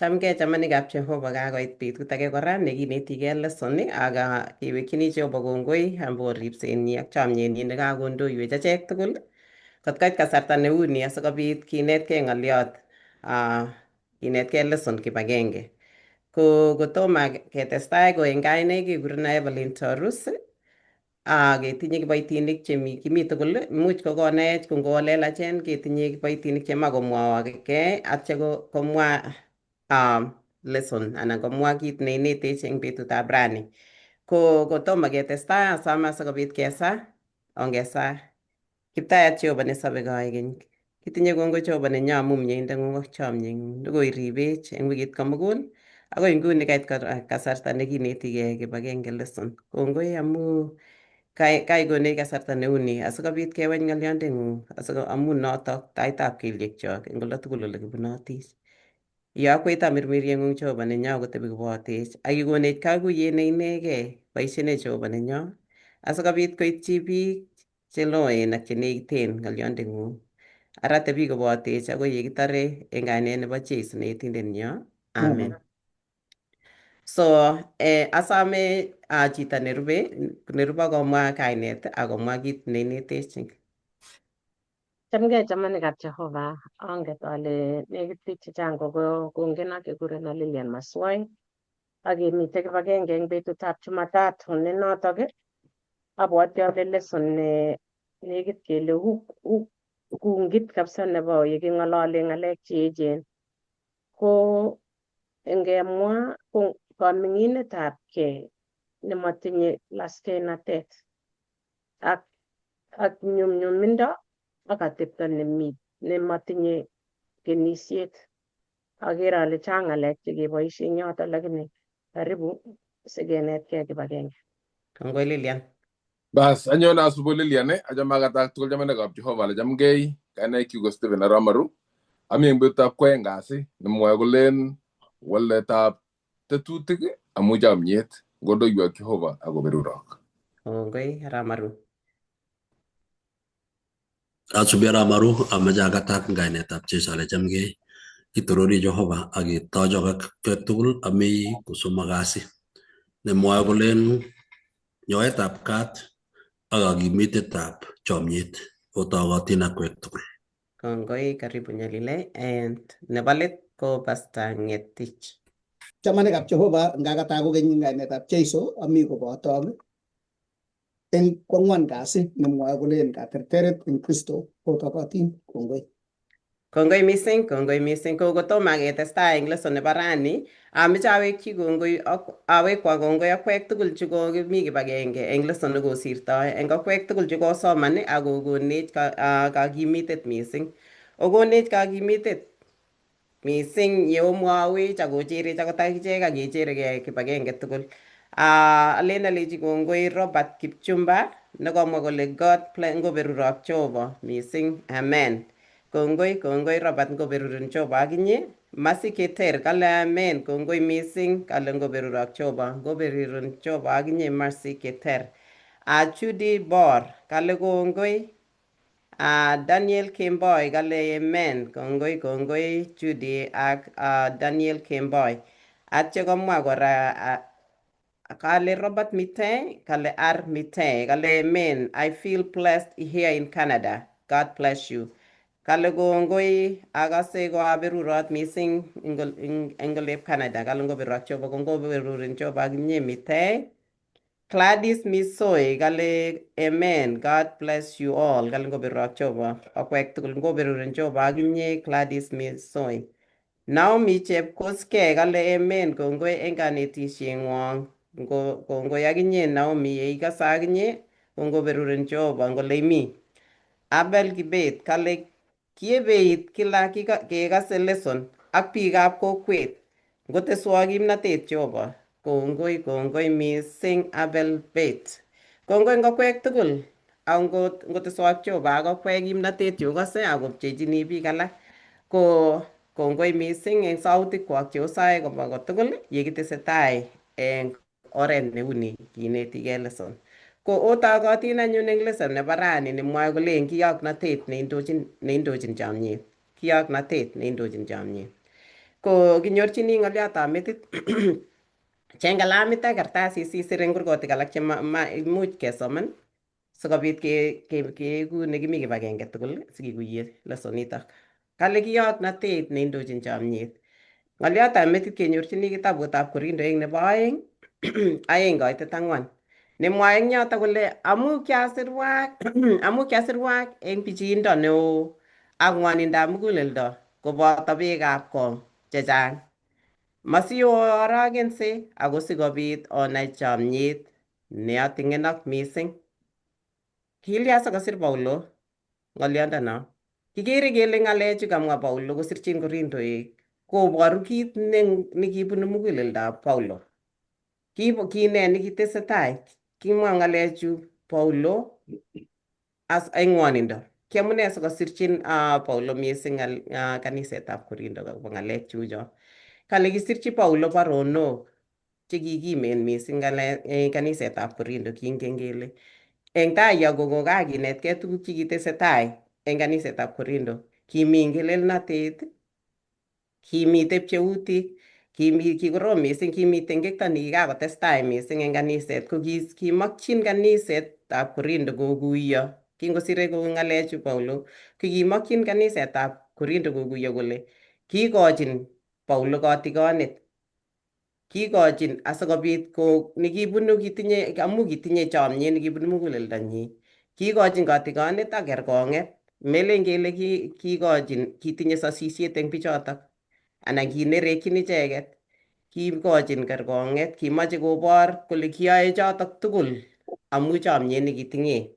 Chamgei chamanikab Jehova, kakoit betut age kora nekinetigei lesson ak kewekchini Jehova kongoi amu ripsenyi ak chamyenyi nekakondoiwech achek tugul kot koit kasarta neu ni asikobit kinetkei ng'oliot, kinetkei lesson kibagenge. Ko kotomo ketestai ko eng kainaik kekureno Evelyn Torus, ketinye kiboitinik chemi kimi tugul, imuch kokonaech ko ngolelachen ketinye kiboitinik chema komwowokei atya komwa lesson anan komwa kit neinetech eng betutab rani. Ko kotomo ketestai asome asikobit kesa, ongesaa. Kiptayat Jehova nesobe koigeny. Kitinye kongoi Jehova nenyo amu mieindang'ung ak chomyeng'ung nekoiribech eng wikit komugul akoi nguni kait kasarta nekinetigei kibagenge lesson. Kongoi amu kaikonech kasarta neuni asikobit keweny ng'olyondeng'ung amu notok taitab kelyekchok eng olda tugul ole kibunoti. Iyokwech tamirmirieng'ung Jehova nenyo kotebi kobotech ak ikonech kakuyet ne inegei boishenech Jehova nenyo asikobit koityi biik cheloen ak chenekiten ng'olyondeng'ung. Ara tebi kobotech akoi yekitore eng kainet nebo Jesu neetindenyo. Amen. So asome chito nerube nerubo komwa kainet ak komwa kit neinetech. Chamgei chamanikab Jehova, anget ale nekit biik chechang kongeno kekureno Lilian Maswai ak kemite kibagenge eng betutab Jumatatu ne notok abwati ale lesson ne nekit kele kungit kabisa nebo yeking'olole ng'alek cheechen ko ngemwa ko kaming'inetab kei nemotinye laskeinatet ak nyumnyumindo ak atepto nemi nemotinye kenisiet. Agere ale chang ng'alek chekeboisie eng yoto lakini karibu sikenetkei kibagenge. Kongoi Lilian. Bas, anyone asubu Lilian, achame akatak tugul chamanikab Jehova ale chamgei, kainaikchu ko Stephen Aramaru. Ami eng betutab kwoeng kasi, nemwoe kolen waletab tetutik amu chomyet, ngondoiwok Jehova akoberurok. Kongoi Aramaru. Asubi Aramaru, amache akatak eng kainetab Jesu ale chamgei. Kitorori Jehova ak ketochok ak kwek tugul ami kosomok kasi. Nemwoe kolen nyoetab kat ak kakimitetab chomyet otokotin ak kwek tugul. Kongoi, karibu Nyalile. And nebo let ko Pastor Ngetich. Chamanikab Jehova, ngakataa kokeny eng kainetab Jesu, ami kobotok eng kwang'wan kasi nemwoe kolen katerteret eng Kristo kotokotin kongoi. Kongoi mising, kongoi mising. Ko kotomo ketestai eng lesson nebo rani, ameche awekchi kongoi awekwa kongoi akwek tugul chekokimi kibagenge eng lesson nekosirtoi, eng akwek tugul chekosoman ak kokonech kakimitet mising. Okonech kakimitet mising yeomwowech ak kocherech akot akichek ak kecherekei kibagenge tugul. Alen alechi kongoi Robert Kipchumba nekomwa kole God bless ngoberurok Jehova mising. Amen. Kongoi, kongoi Robert ngoberurin Jehova akinye. Mercy Keter kale amen. Kongoi mising kale ngoberurok Jehova. Ngoberurin Jehova akinye Mercy Keter. Judy Bor kale kongoi. Daniel Kemboi kale amen. Kongoi, kongoi Judy ak Daniel Kemboi. Atya komwa kora kale Robert Mite, kale R Mite, kale amen. I feel blessed here in Canada. God bless you. Kale kongoi akase ko aberurot mising eng olep Canada. Kale ngoberurok Jehova ko ngoberurin Jehova akinye Mite. Gladys Misoi kale amen. God bless you all. Kale ngoberurok Jehova akwek tugul ngoberurin Jehova akinye Gladys Misoi. Naomi Chepkoskei kale amen kongoi eng kanetisieng'wong. Kongoi akinye Naomi yeikose akinye kongoberurin Jehova ngole imi. Abel Kibet kale kiebeit kila kekase lesson ak biikab kokwet ngoteswok kimnatet Jehova. Kongoi, kongoi mising Abel Bet. Kongoi ngokwek tugul ak ngoteswok Jehova ak okwek kimnatet yokose ak kopchechini biik alak. Ko kongoi mising eng sautikwak cheosoe kobwa kotugul yekitesetai eng oret neuni kinetigei lesson. Ko otokotin anyun eng lesson nebo rani nemwoe kolen kiyoknotet neindochin chomyet. Kiyoknotet neindochin chomyet. Ko kinyorchini ng'oliotab metit cheng kalamit ak kartasit sisir eng kurgotik alak che imuch kesoman sikobit keeku nekimi kibagenge tugul sikikuiye lesonitok. Kale kiyoknotet neindochin chomyet. Ng'oliotab metit kenyorchini kitabutab Korindoek nebo oeng, 2:4. Nemwoe eng yoto kole amu kiasirwak amu kiasirwak eng pichiindo neo ak ng'wonindab muguleldo koboto beekab kong chechang. Masioorokense ako sikobit onai chomyet neoting'enok mising. Kilya sikosir Paulo ng'oliondono? Kikere kele ng'alechu kamwa Paulo kosirchin Korindoek koboru kit nekibunu muguleldab Paulo. Ki nee nekitesetai? Kimwa ng'alechu Paulo as eng ng'wonindo. Kiamune sikosirchin Paulo mising kanisetab Korindo akobo ng'alek chucho. Kale kisirchi Paulo baronok chekikimen mising kanisetab Korindo. Kingen kele eng tai yo ko kokakinetkei tuguk chekitesetai eng kanisetab Korindo. Kimi ngelelnatet, kimitei pcheutik, kimi kikorom mising, kimi tengekto nikikakotestai mising eng kaniset. Ko kimokchin kanisetab Korindo kokuiyo. Kingosire kou ng'alechu Paulo, ko kimokchin kanisetab Korindo kokuiyo kole kikochin Paulo kotikonet. Kikochin asikobit ko nekibunu kitinye amu kitinye chomyet nekibunu muguleldonyi. Kikochin kotikonet ak kerkong'et. Melen kele kikochin kitinye sosisiet eng bichotok anan kinerekyin icheket. Kikochin kerkong'et, kimoche kobor kole kiyoe chotok tugul amu chomyet nekitinye.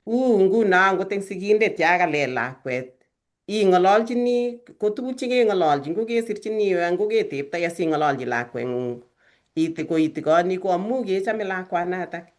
Uu nguno angot eng sigindet ya kalel lakwet ing'ololchini ko tuguk chekeng'ololchin kokesirchini anan koketeptoi asing'ololchi lakweng'ung koitikoni ko amu kechome lakwanatak.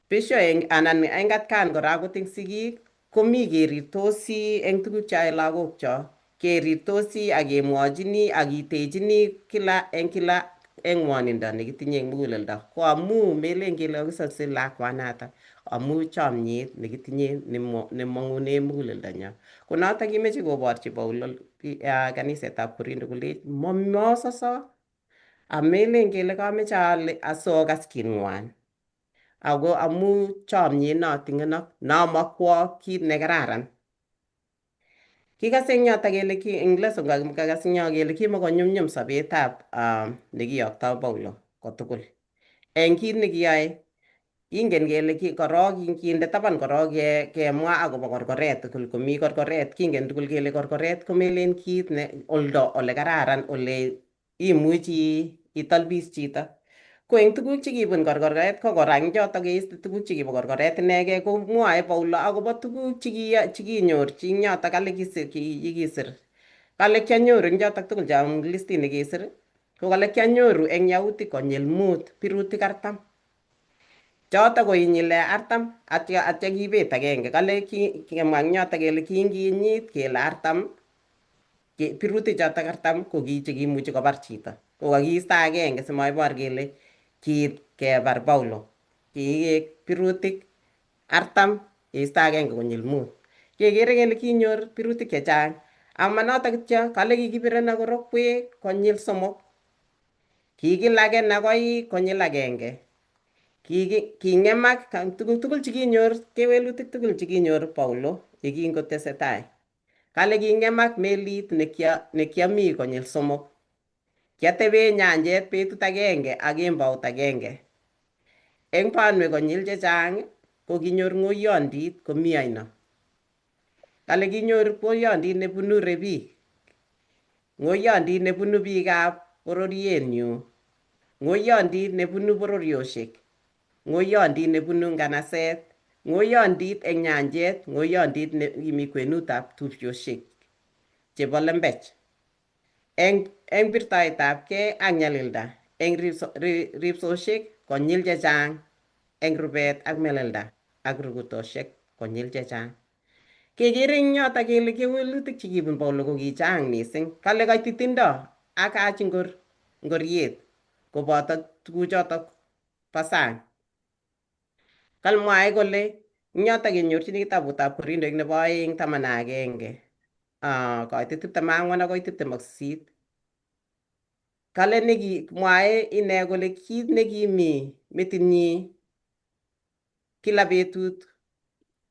Besho anan eng atkan kora akot eng sigik komi kerirtosi eng tuguk cheyoe lagokchok. Kerirtosi ak kemwochini ak kitechini kila eng kila eng ng'wonindo nekitinye eng muguleldo. Ko amu melen kele kakisose lakwanatak amu chomyet nekitinye nemong'une muguleldonyo. Ko notok kimeche koborchi Paulo kanisetab Korindo kolech mososo amelen kele kameche ale asokas king'wan. Ako amu chomyet noting'enok nomokwok kit nekararan. Kikase eng yotok kele eng lesson kakas eng yo kele kimokonyumnyum sobetab nekiyoktoi Paulo kotugul. Eng kit nekiyoe kingen kele korok kinde taban korok kemwa akobo korkoret tugul komi korkoret kingen tugul kele korkoret komelen kit ne oldo ole kararan ole imuchi itolbis chito. Ko eng tuguk chekibun korkoret ko kora eng chotok keiste tuguk chekibo korkoret inegei komwoe Paulo akobo tuguk chekinyorchi eng yotok kale kikisir. Kale kianyoru eng chotok tugul chon listit nekisir ko kale kianyoru eng yautik konyil 5 birutik 40. Chotok ko inyile 40 atya kibet agenge. Kale kimwa eng yotok kele kinginyit kele 40 birutik chotok 40 ko ki chekimuchi kobar chito. Ko kakiista agenge simoibor kele kiit kebar Paulo. Kiek birutik 40 keista agenge konyil 5. Kekere kele kinyor birutik chechang. Ama notok kityo kale kikibirena korokwek konyil 3. Kikilakena koik konyil 1. King'emak tuguk tugul chekinyor kewelutik tugul chekinyor Paulo yekingotesetai. Kale king'emak melit nekiami konyil 3. Kiateben nyanjet betut agenge ak kembout agenge. Eng banwek konyil chechang ko kinyor ng'oyondit komi oino. Kale kinyor ng'oyondit nebunu rebik. Ng'oyondit nebunu biikab bororienyu. Ng'oyondit nebunu bororiosiek. Ng'oyondit nebunu nganaset. Ng'oyondit eng nyanjet. Ng'oyondit nekimi kwenutab tupchosiek chebo lembech. Eng birtoetabkei ak nyalilda. Eng ripsosiek konyil chechang. Eng rubet ak melelda ak rukutosiek konyil chechang. Kekere eng yotok kele kewelutik chekibun Paulo ko kichang mising. Kale koititindo ak ach ngoriet koboto tuguchotok bo sang. Kale mwae kole eng yotok kenyorchini kitabutab Korindoik nebo 2 11 koitit 24 akoi 28. Kale neki mwae ine kole kit nekimi metinyi kila betut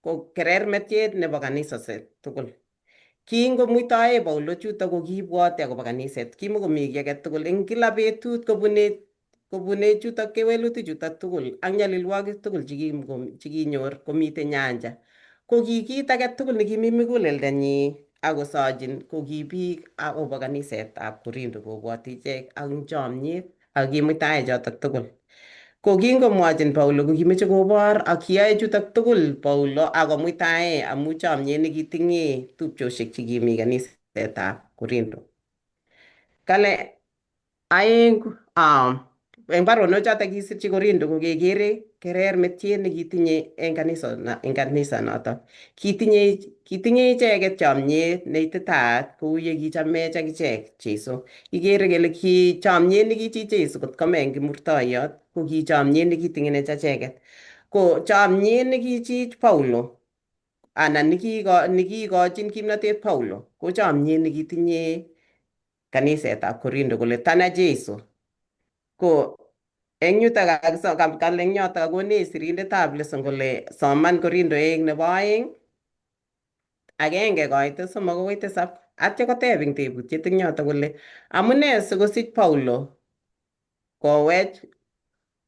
ko kerermetiet nebo kanisosiek tugul. Kingomuitoe Paulo chuto ko kiibwoti akobo kaniset, kimukomi kiy age tugul eng kila betut kobune kobune chutok kewelutik chutok tugul ak nyalilwogik tugul chikinyor komitei nyanja. Ko ki kit age tugul nekimi muguleldonyi akosochin ko ki biik akobo kanisetab Korinto kobwoti ichek ak chomyet ak kimuitae chotok tugul. Ko kingomwochin Paulo ko kimeche kobor ak kiyoe chutok tugul Paulo akomuitae amu chomyet nekitinye tupchosiek chekimi kanisetab Korinto. Kale aeng eng baronok chotok kisirchi Korinto ko kekere kerer metiet nekitinye eng kanisa eng kanisa notok. Kitinye kitinye icheket chomyet neititaat kou ye kichamech akichek Jesu. Ikere kele ki chomyet nekichi Jesu kot kome eng kimurtoiyot ko ki chomyet nekitingenech acheket. Ko chomyet nekichich Paulo anan nekiikochin kimnatet Paulo ko chomyet nekitinye kanisetab Korinto kole tana Jesu. Ko eng yutok kale eng yotok kakonech sirindetab lesson kole soman Korintoek nebo aeng agenge koit somok akoi tisab atya koteb eng tebutiet eng yotok kole amune sikosich Paulo kowech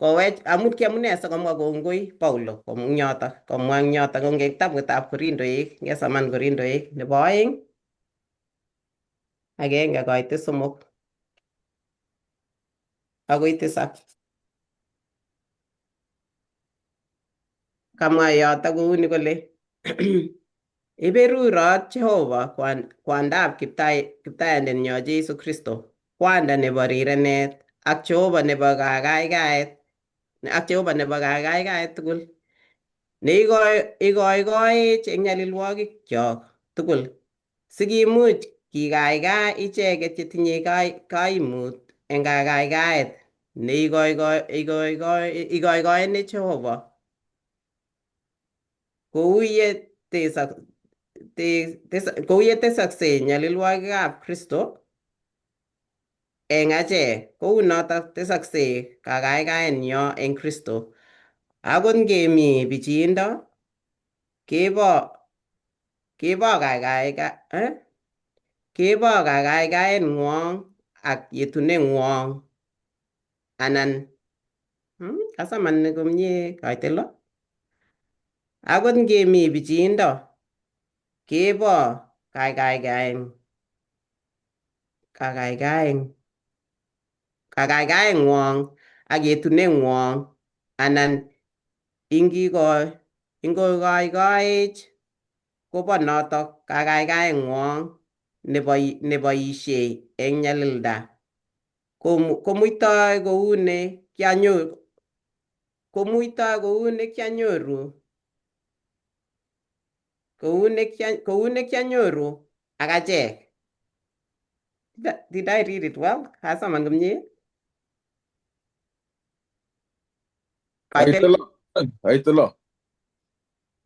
kowech amut ki amune sikomwa kongoi Paulo eng yotok komwa eng yotok eng kitabutab Korintoek ngesoman Korintoek nebo aeng agenge koit somok akoi tisab. Kamwa yotok kouni kole Iberurot Jehova kwandab kiptayandetnyo Jesu Kristo, kwanda nebo rirenet ak Jehova nebo kagaikaet ak Jehova nebo kagaikaet tugul neigoigoech eng nyalilwogikyok tugul sikimuch kikaikai icheket chetinye kaimut eng kagaikaet neigoigoeni Jehova kou ye tesoksei nyalilwogikab Kristo eng achek kounotok tesoksei kagaikaenyo eng Kristo. Akot ngemi pichiindo kebo kebo kagaikaeng'wong ak yetuneng'wong anan asoman komie kaitelo akot ngemi pichiindo kebo kagaikaeng'wong ak yetuneng'wong anan ingoikoikoech kobo notok kagaikaeng'wong neboisie eng nyalilda komuitoi kou ne kianyoru ak achek. Did I read it well? Kasoman komie? Kaitelo.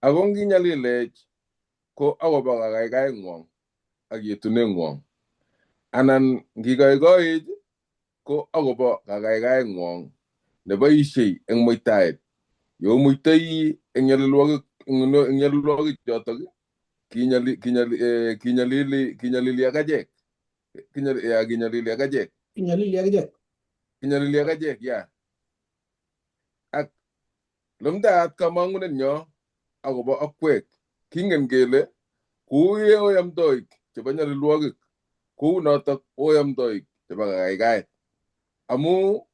Ako nginyalilech ko akobo kagaikaeng'wong ak yetuneng'wong anan ngikoikoech ko akobo kagaikaeng'wong neboisie eng muitaet. Yeomuitoi eng nyalilwogik chotok kinyalili ak achek. Kinyalili ak achek. Kinyalili ak achek. Kinyalili ak achek, ya. Ak lumdaat kamang'unenyo akobo akwek. Kingen kele kou ye oyamtoik chebo nyalilwogik kou notok oyamtoik chebo kagaikaet. Amu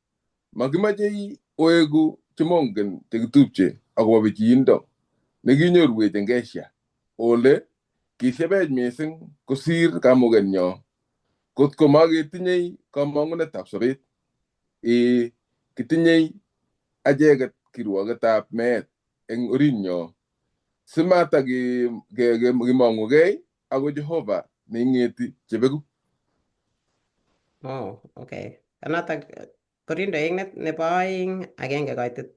makimachei oeku chemongen chekitupche akobo pichiindo nekinyorwech eng Asia ole kishebech missing kosir kamugenyo kotko maketinyei kamang'unetab sobet. Kitinyei acheket kirwoketab meet eng orinyo simatakimong'ukei ako Jehova neing'eti chebeku. Oh, okay. Kanotok Korintoek nebo aeng agenge koitit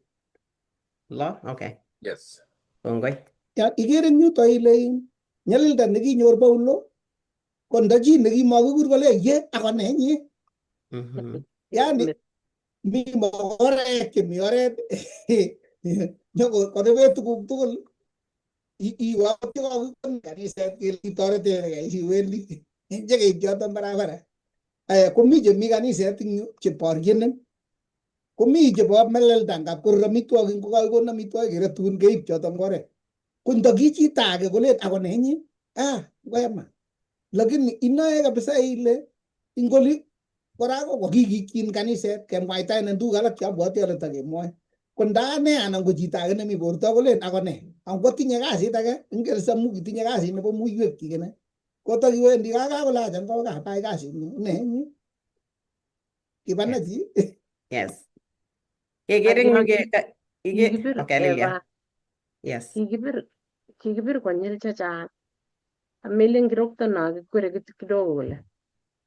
lo. Okay. Yes. Kongoi. Ya ikere eng yuto ile nyalilda nekinyor Paulo ko nda chi nekimakikur kole ye ako nenyi. Yani mi mokorek chemi oret nyokorebe tuguk tugul iwe akot chekokikon kaniset kele kitoretegei iwendi nyekeib choton barabara. Aya komi chemi kaniset eng yu cheboryenin komi chebo melelda ngap korur amitwogik ngokakikon amitwogik keretun keib choton oret. Ko ndoki chito age kolen ako nenyi ah wema lakini inoe kabisa ile ingoli kora ko kokikikyin kaniset kemwaitaenen tuguk alak cheabwoti ale takemwoe. Ko nda ane anan ko chito age nemi borto kolen ako ne angotinye kasit age ingen samu kitinye kasit nebo muiwek kikene kotakiwendi kaa kakole acha ngawe kaa bai kasit ne kibana chi. Yes. Kekere eng yu Kikibir okay, Lilia. Eva. Yes. Kikibir konyil chechang. Amelin kirokto no kikwere kitu kidogo kole.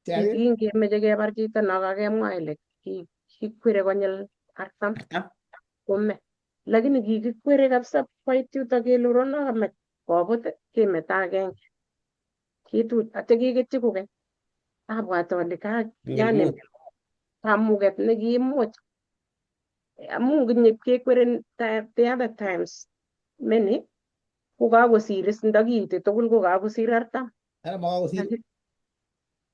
Kingemeche kebar chito no kakemwa ile kikwere konyil 40 kome. Lakini kikikwere kabisa koit yuto kele urono kamach kobut kemeto agenge. Kitut atya kiketyi kokeny. Abwat ale ka yani kamuket nekiimuch amu kekwere the other times many kokakosir is ndakiite tugul kokakosir 40.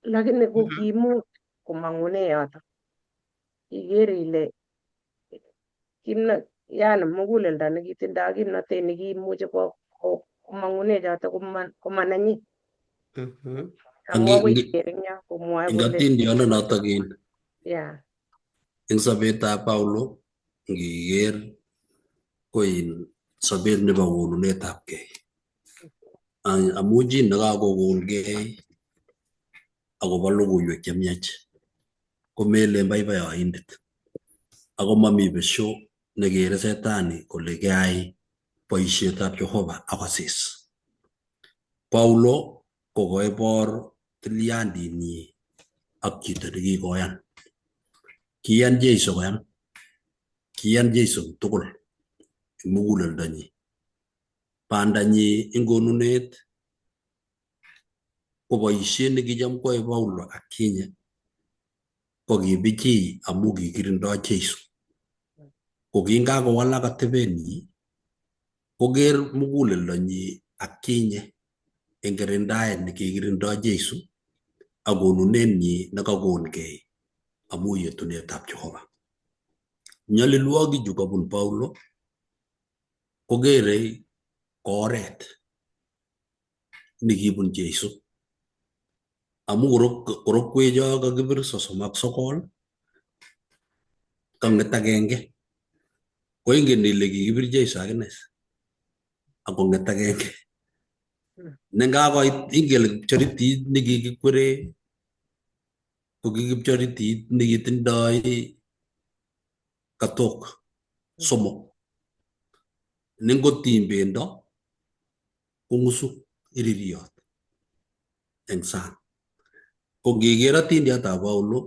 Lakini ko kimuch komang'une yoto. Iker ile yani muguleldo nekitindo kimnotet nekiimuche komang'une choto komanenyin. Amu akoi iker eng yo komwoe Eng kole atindiondon notok in yeah. eng sobetab Paulo ngiker ko in sobet nebo konunetab gei. Amu chi nekakokongei akobo logoiwek chemiach komelen baibai oindet ako mami besio nekere setani kole keai boisietab Jehova akosis. Paulo ko koibor tilyandinyi ak chito nekikoyan. Kiyan Jesu koyam. Kiyan Jesu tugul eng muguleldonyi. Bandanyi eng konunet ko boisiet nekicham koyae Paulo ak kinye ko kibichii amu kikirindoi Jesu. Ko kingakowalak atebenyi koker muguleldonyi ak kinye eng kirindaet nekikirindoi Jesu ak konunenyi nekakongei amu yetunetab Jehova. Nyalilwogichu kabun Paulo kokerei ko oret nekibun Jesu. Amu korokwecho kakibir 39 kang'et agenge ko ingen ile kikibir Jesu akine akong'et agenge. Nengakoit ingen kipchoritit nekikikwere ko kikipchoritit nekitindoi katok 3 nengotiny bendo kong'usu iririot eng sang. Ko ngiker atindiotab Paulo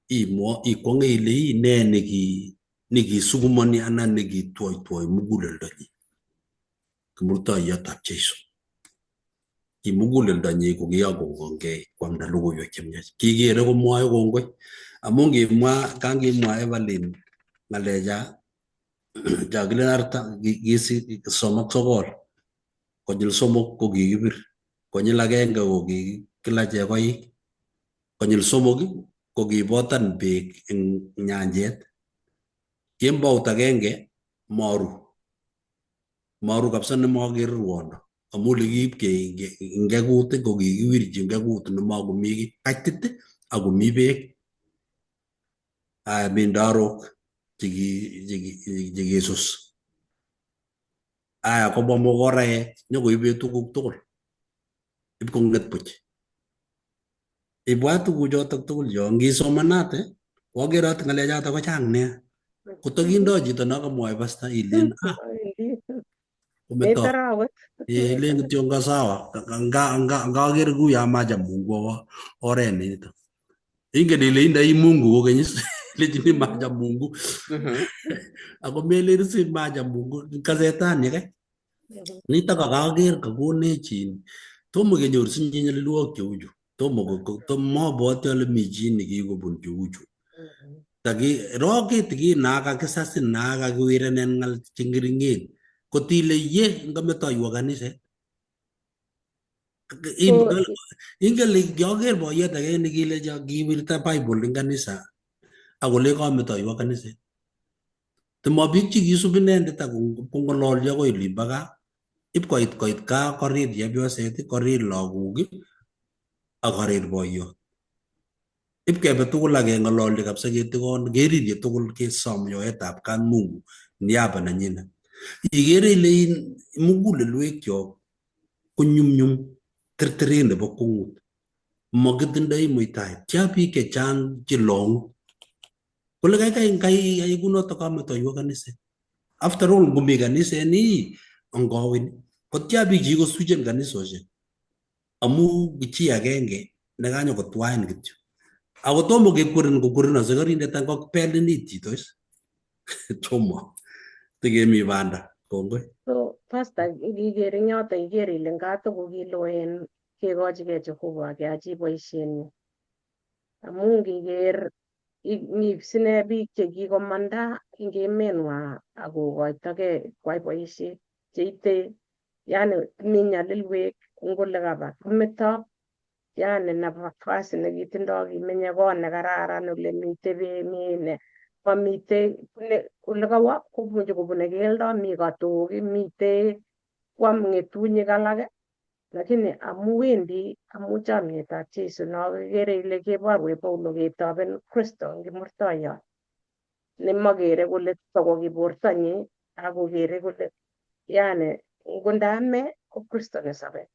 ikwong'e ile ii ne nekisukumoni anan nekitwoitwoi muguleldonyi kimurtoiyotab Jesu. Ki muguleldonyi ko kikakongongei kwamda logoiwek chemiach. Kikere komwoe kongoi amu ngimwa kangimwa Evelyn ng'alecha cha kilen arta 39 konyil 3 ko kikibir konyil 1 ko kikilache koik konyil 3 ko kibotan beek eng nyanjet kembout 1 maru kabisa nemaker ruondo amu olekiib ngekut ko kikiwirchi ngekut nemakomi kiy kaitit akomi beek aya mi ndarok chekisus aya kobwa mokoraek nyokoibe tuguk tugul ipkong'et buch. Ibwat tuguchotok tugul yo ngisomanate koakerot ng'alechoto kochang nea. Kotokindoi chito nokamwoe pasta ilen ah kometo ilen kityo nga sawa ngaker kuyo amacham Mungu awo oret nito. Ingen ile indoi Mungu kokeny lechini macham Mungu ako melen si macham Mungu kasetani kai. Nitok akaker kakonech in tomo kenyor sinye nyalilwogik cheuchu. Tomo mabwoti ale mi chi nekikobun cheuchu. Taki rokit ki nakakisasin nakakiwirenen ng'al cheng'ering'en kotile ye ngametoiwo kaniset. Ko Ingen le kiaker boyot age nekile kiwirta Bible eng kanisa akole kametoiwo kaniset. Timo biik chekisub inendet ak kong'ololyo akoi olimbo gaa ip koit koit gaa korir chepyoset, korir lagok ak korir boyot. Ip kebe tugul ak keng'ololyo kabisa ketikon kerirye tugul kesom nyoetab kat Mungu niaba nenyinet. Ikere ile in mugulelwekyok konyumnyum terteret nebo kwong'ut. Makitindoi muitaet. Tia biik chechang chelong'u kole kaikai ngai kunoto kametoiwo kaniset. After all ngomi kaniset nii angowin kotia biik chekikoswichen kanisosiek amu chi agenge nekanyo kotwain kityo. Ako tomo kekwerin kokwerin asikarindet angokpelin it chito is. Tomo. Tikemi banda. Kongoi. So, Pastor, ikiker eng yoto iker ile ngatokokiloen kekochigei Jehova keachi boisienyi. Amu ngiker ngip sine biik chekikomanda eng emenwa akokoitogei kwai boisiet cheite yani mi nyalilwek eng ole kaba kometo yani nafasi nekitindo kimenye kot nekararan ole mite beek mi ne mamite ole kawo komuchi kobune keldo mi katok mite kwam ng'etunyik alak lakini amu wendi amu chamyetab Jesu no kikere ile keborwech Paulo ketoben Kristo eng kimurtoiyot nemokere kole tokoki bortonyi akokere kole yani ngondame ko Kristo nesobe.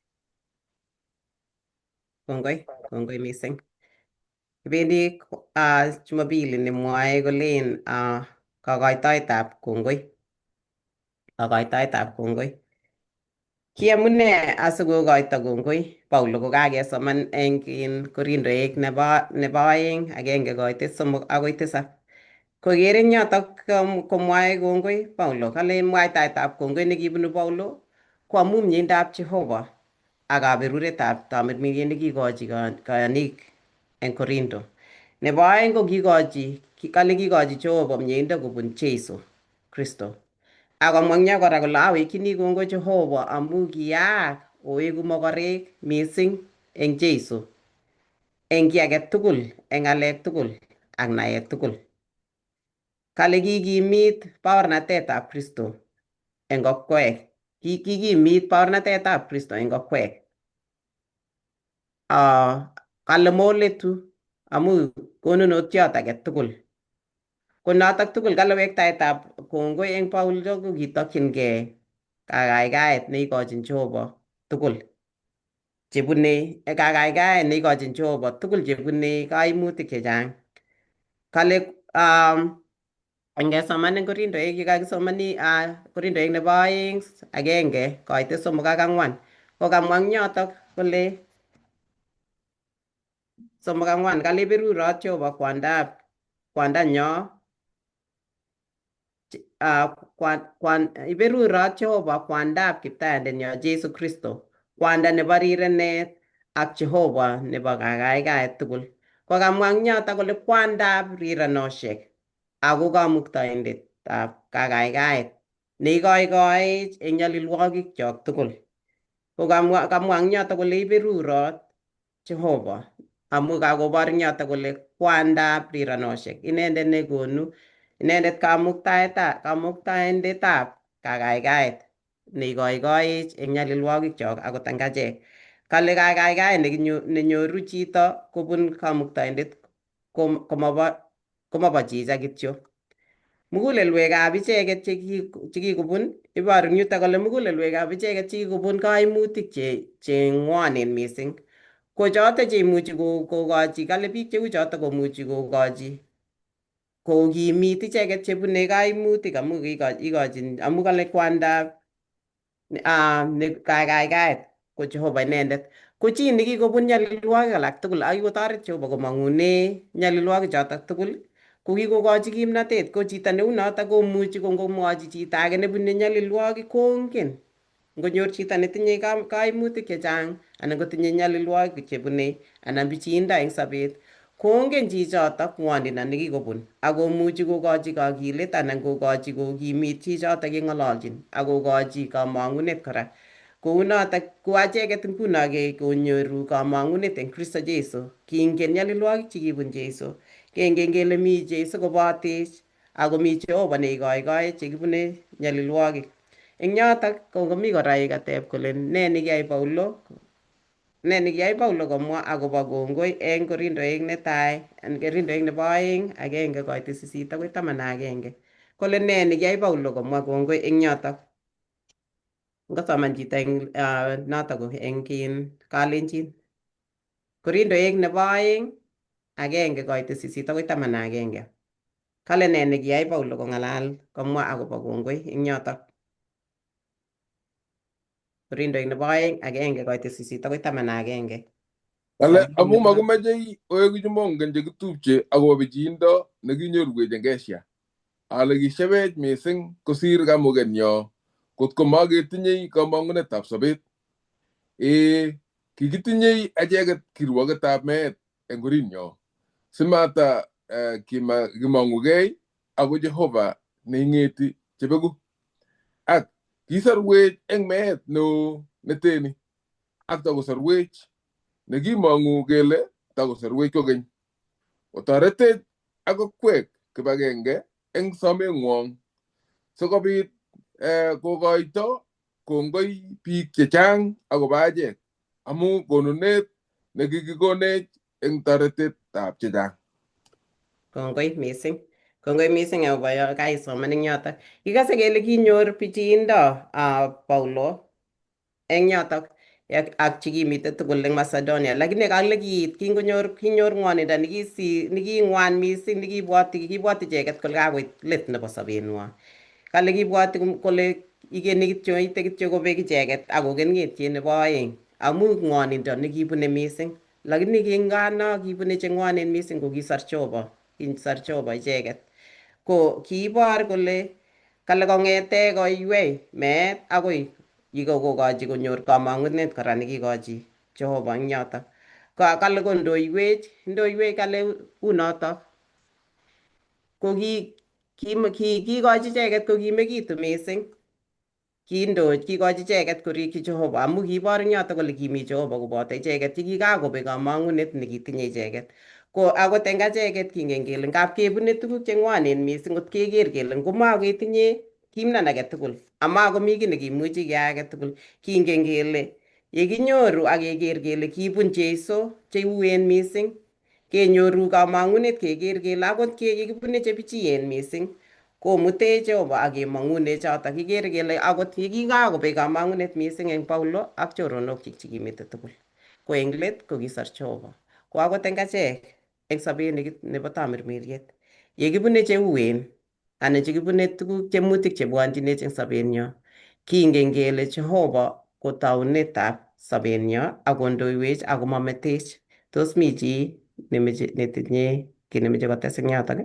Kongoi, kongoi mising. Kibendi Jumapili nemwoe kolen kokoitoetab kongoi. Kokoitoetab kongoi. Ki amune asikokoito kongoi Paulo kokakesoman eng in Korindoek nebo 2 1:3 akoi 7. Koker eng yotok komwoe kongoi Paulo kale mwaitaetab kongoi nekibunu Paulo ko amu mieindab Jehova ak kaberuretab tamirmiriet nekikochi kayanik eng Korinto. Nebo aeng ko kikochi kale kikochi Jehova mieindo kobun Jesu Kristo. Akomwa eng yo kora kole awekchini kongoi Jehova amu kiyaak oeku mokorek mising eng Jesu eng kiy age tugul eng ng'alek tugul ak naet tugul. Kale kikimit baornatetab Kristo eng okwek. Kikimit baornatetab Kristo eng okwek. Kale moletu amu konunotiot age tugul. Ko notok tugul kale wektaetab kongoi eng Paulo ko kitokchingei kakaikaet neikochin Jehova tugul chebune kakaikaet neikochin Jehova tugul chebune kaimutik chechang. Kale ngesoman eng Korindoek yekakisomani Korindoek nebo 2 1:3 ak 4 ko kamwa eng yotok kole 3 ak 4 kale berurot Jehova kwandab kwandanyo iberurot Jehova kwandab kiptayandenyo Jesu Kristo kwanda nebo rirenet ak Jehova nebo kakaikaet tugul. Ko kamwa eng yotok kole kwandab rirenoshek ako kamuktaindetab kakaikaet neikoikoech eng nyalilwogikyok tugul. Ko kamwa eng yotok kole iberurot Jehova amu kakobor eng yotok kole kwandab rirenoshek inendet nekonu inendet kamuktaindetab kakaikaet neikoikoech eng nyalilwogikyok akot eng achek. Kale kakaikaet nenyoru chito kobun kamuktaindet komobo chicha kityo. Mugulelwekab icheket chekikobun iboru eng yutok kole mugulelwekab icheket chekikobun kaimutik che ng'wonen mising. Ko choto cheimuchi kokochi kale biik cheu choto komuchi kokochi kokimit icheket chebune kaimutik amu ikochin amu kale kwandab kakaikaet ko Jehova inendet. Ko chi nekikobun nyalilwogik alak tugul ak kikotoret Jehova komong'une nyalilwogik chotok tugul ko kikokochi kimnatet ko chito neu notok komuchi ko ngomwochi chito age nebune nyalilwogik kongen Ngonyor chito netinye kaimutik chechang anan kotinye nyalilwogik chebune anan pichiindo eng sobet, kongen chichotok ng'wonindo nekikobun akomuchi kokochi kakilet anan kokochi kokimit chichotok yeng'ololchin akokochi kamang'unet kora. Kounotok ko acheket nguno konyoru kamang'unet eng Kristo Jesu. Kingen nyalilwogik chekibun Jesu, kengen kele mi Jesu kobotech akomi Jehova neikoikoi chekibune nyalilwogik. Eng yotok ko komi kora yekateb kole ne nekiyai Paulo ne nekiyai Paulo komwa akobo kongoi eng Korindoek netai Korindoek nebo aeng 1:8 akoi 11. Kole ne nekiyai Paulo komwa kongoi eng yotok. Ngosoman chito eng notok ko eng kin Kalenjin. Korindoek nebo aeng 1:8 akoi 11. Kale ne nekiyai Paulo kong'alal komwa akobo kongoi eng yotok. Korindoek nebo aeng 1:8 akoi 11. Kale amu makimachei oeku chemongen chekitupche akobo pichiindo nekinyorwech eng Asia. Ale kishebech missing kosir kamugenyo kotko maketinyei kamang'unetab sobet. Ee, kikitinyei acheket kirwoketab meet eng orinyo simata kimong'ukei ako Jehova neing'eti chebeku. Ak kisorwech eng meet neo neteni ak takosorwech nekimong'u kele takosorwech kokeny. Otoretech ak okwek kibagenge eng someng'wong sikobit kokoito kongoi biik chechang akobo achek amu konunet nekikikonech eng toretetab chechang. Kongoi mising. Kongoi mising akobo yo kaisoman eng yotok. Kikase kele kinyor pichiindo Paulo eng yotok ak chekimite tugul eng Macedonia, lakini kale kiit kingonyor kinyor ng'wonindo nekisi neking'wan mising nekibwoti kibwoti icheket kole kakoit let nebo sobenwa. Kale kibwoti kole ikeni kityo ite kityo kobek icheket akoken ng'etiet nebo aeng amu ng'wonindo nekibune mising. Lakini kingano kibune cheng'wonen mising ko kisor Jehova, kisor Jehova icheket. Ko kiibor kole kale kong'ete koiwei meet akoi yikokokochi konyor kamang'unet kora nekikochi Jehova eng yotok. Kale kondoiwech, ndoiwech kale unotok. Ko ki kikochi icheket kokimekitu mising. Kindoch kikochi icheket korikyi Jehova amu kibor eng yotok kole kimi Jehova koboto icheket chekikakobek kamang'unet nekitinye icheket. Ko akot eng acheket kingen kele ngap kebune tuguk cheng'wanen mising ngot keker kele ngomaketinye kimnan age tugul amakomi kiy nekimuchi keyai age tugul kingen kele yekinyoru ak keker kele kibun Jesu cheuen mising kenyoru kamang'unet keker kele akot yekibune chepichien mising komutech Jehova ak kemang'une chotok kikere kele akot yekikakobek kamang'unet mising eng Paulo ak choronokchik chekimite tugul. Ko eng let ko kisor Jehova. Ko akot eng achek eng sobet nebo tamirmiriet yekibune cheuen anan chekibune tuguk tiemutik chebwonchinech eng sobenyo kingen kele Jehova ko taunetab sobenyo ak kondoiwech ako mametech. Tos mi chi nemeche netinye kiy nemeche kotes eng yotok?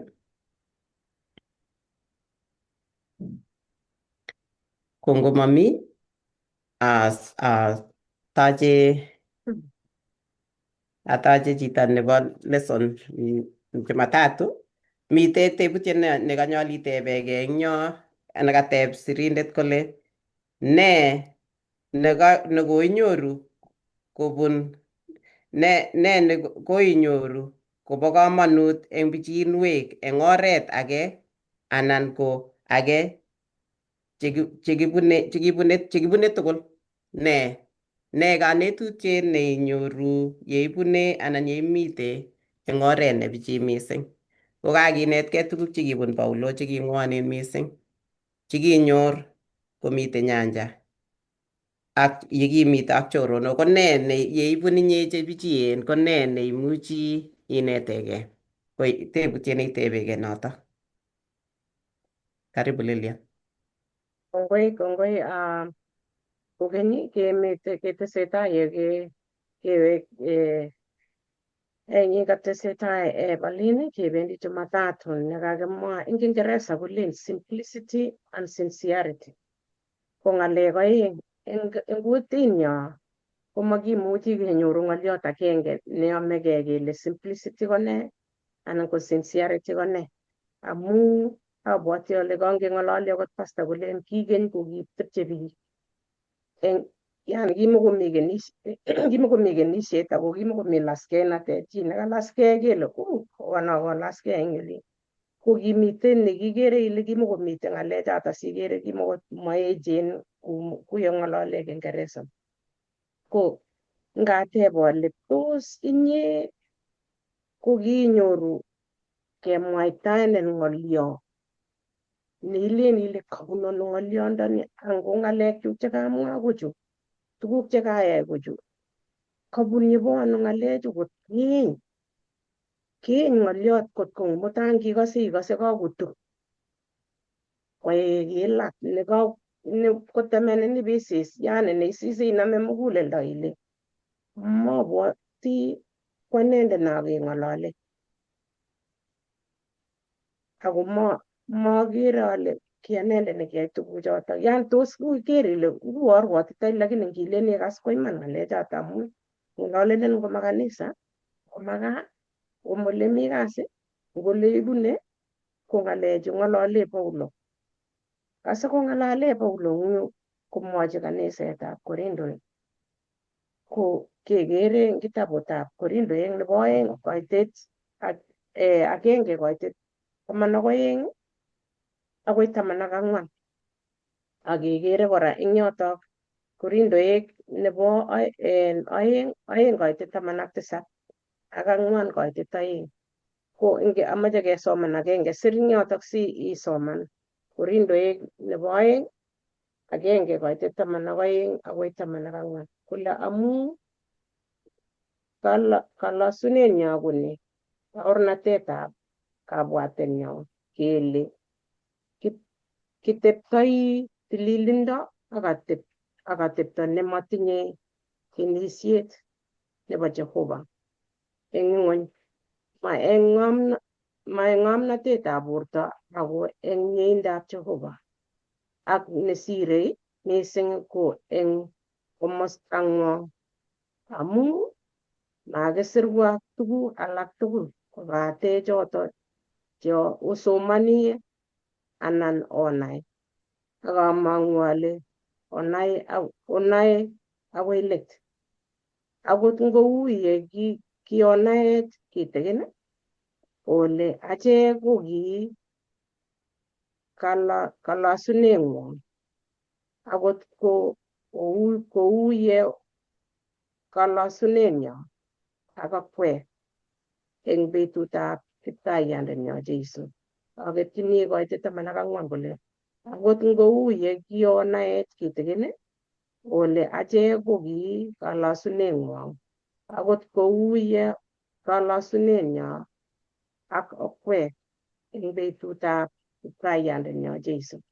Ko ngomami tache atache chito nebo lesson Jumatatu. Mitei tebutiet nekanyolu itebekei eng yo nekateb sirindet kole ne nekoinyoru kobun ne nekoinyoru kobo komonut eng pichinwek eng oret age anan ko age chekibune tugul. Ne kanetutiet neinyoru yeibune anan yeimite eng oret nepichiy mising. Ko kakinetkei tuguk chekibun Paulo cheking'wonen mising chekinyor komite nyanja ak yekimite ak choronok ko ne yeibun inye chepichien ko ne neimuchi inetekei. Ko tebutiet neitebekei notok. Karibu Lilian. Kongoi, kongoi. Kokeny kemete ketesetai ye ke kewe eng yekatesetai Berlin kebendi Jumatatu nekakimwa eng Kiingereza kolen simplicity and sincerity. Ko ng'alek aeng Eng kutinyo komakimuchi kenyoru ng'olyot agenge neyomegei kele simplicity ko nee anan ko sincerity ko nee, amu abwoti ale kangeng'ololi akot pastor kolen kikeny kokitepche biik eng yani kimokomi kenisiet ako kimokomi laskenatet, chi nekalaskei kele kono kolaskei eng yulin. Ko kimiten nekikere ile kimokomiten ng'alechoto sikere kimokomoechen kuyo ng'olole Kiingereza. Ko ngateb ale tos inye kokiinyoru kemwaitaenin ng'olyo neilen ile kabun ano ng'olyondoni ango ng'alekchuk chekamwa kochu, tuguk chekayai kochu, kabun yebo ano ng'alechu kot kiny kiny ng'olyot kot ko mutai ngikose ikose kakotur koek kilat ne kotemenin ibisis yani neisisi inome muguleldo ile mabwoti ko anendet nokeng'olole ako mokere ale ki anendet nekiyai tuguchotok, yani tos iker ile uo rwotitoi lakini ngilen ikas ko iman ng'alechoto amun ng'ololenin ngoma kanisa, ngoma gaa, ngoma ole mi kasi, ngole ibune ko ng'alechu ng'olole Paulo. Asikong'alale Paulo eng yu komwochi kanisetab Korindo ko kekere eng kitabutab Korindoek nebo oeng koitet 1 koitet 12 akoi 14, ak kekere kora eng yotok Korindoek nebo 2 2 koitet 17 ak 4 koitet 2. Ko amoche kesoman agenge, sir eng yotok si isoman Korindoek nebo 2 1 koitet 12 akoi 14 kole amu kalosunenyo koni baornatetab kabwatenyo kele kiteptoi tililindo ak atepto nemotinye kenisiet nebo Jehova eng ng'wony, ma eng ng'omnotetab borto ako eng mieindab Jehova, ak nesirei mising ko eng komostang'wong, amu makisirwa tuguk alak tugul kobate choto che osomoni anan onai, ak among'u ale onae akoi let. Akot ngou ye kionaech kitikin ole achek ko ki kalosuneng'wong, akot kou ye kalosunenyo ak akwek eng betutab Kiptaiyandenyo Jesu. Aketyini koitet 14 kole akot ngou ye kionaech kitikin ole achek ko ki kalosuneng'wong, akot kou ye kalosunenyo ak akwek eng betutab Kiptaiyandenyo Jesu.